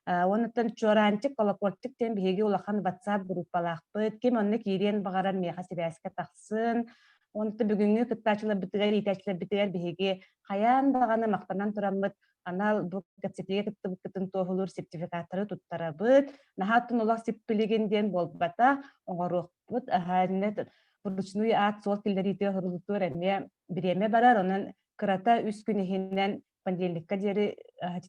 Уонуттан Чуораанчык, Колокольчик диэн биһиги улахан WhatsApp группалаахпыт. Ким онно киириэн баҕарар миэхэ сибээскэ тахсын. Онто бүгүҥҥү кыттааччыларбытыгар, иитээччилэрбитигэр биһиги хайаан даҕаны махтанан тураммыт анал бу кэпсэтиигэ кыттыбыккытын туоһулуур сертификаттары туттарабыт. Наһаа олох сиппилигин диэн буолбата, оҥоруохпут. Вручную аат-суол киллэриитигэр суруллутугар эмиэ бириэмэ барар. Онон кырата үс күн иһинэн понедельникка диэри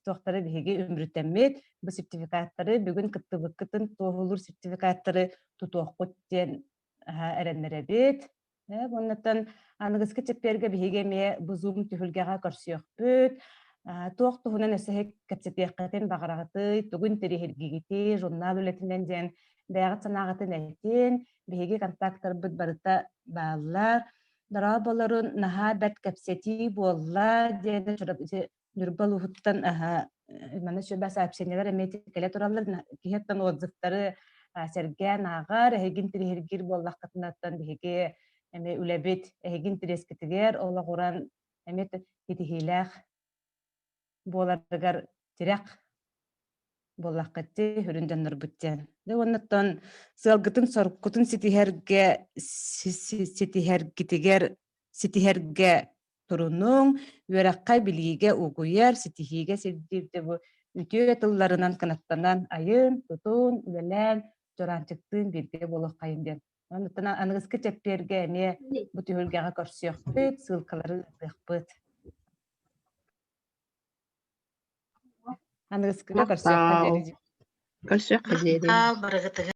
туохтары биһиги үмүрүтэммит бу сертификаттары бүгүн кыттыбыккытын туоһулуур сертификаттары тутуоххут диэн эрэннэрэбит. Уоннаттан аныгыскы чэппиэргэ биһиги эмиэ бу Zoom түһүлгэҕэ көрсүөхпүт. Туох туһунан өссө кэпсэтиэххитин баҕараҕытый, тугун интэриэһиргиигитий, журнал үлэтинэн диэн бэйэҕит санааҕытын этин, биһиги контактарбыт барыта бааллар. Дорооболорун наһаа бэрт кэпсэтии буолла диэн Ньурба улууһуттан манна сүбэ сообщениелар эмиэ кэлэ тураллар. Киһиттэн отзывтары сэргээн ааҕар, эһигин тириһиргиир буоллаххытынаттан биһиги эмиэ үлэбит эһигин тириэскитигэр олоҕуран эмиэ ситиһиилээх буоларыгар тирэх буоллаххыт дии, сүрүн дьоннорбут диэн. Дьэ уоннаттан сыалгытын-соруккутун ситиһэргэ ситиһэргитигэр ситиһэргэ турунуҥ, үөрэххэ, билиигэ угуйар, ситиһиигэ сирдиир дьэ бу үтүө тылларынан кынаттанан айын, тутун, үлэлээн, Чуораанчыктыын бииргэ буолуоххайын диэн. Онуттан аныгыскы чэппиэргэ эмиэ бу түһүлгэҕэ көрсүөхпүт, ссылкалары ыытыахпыт. Аныгыскыга көрсүөххэ диэри. Көрсүөххэ диэри. Барыгытыгар.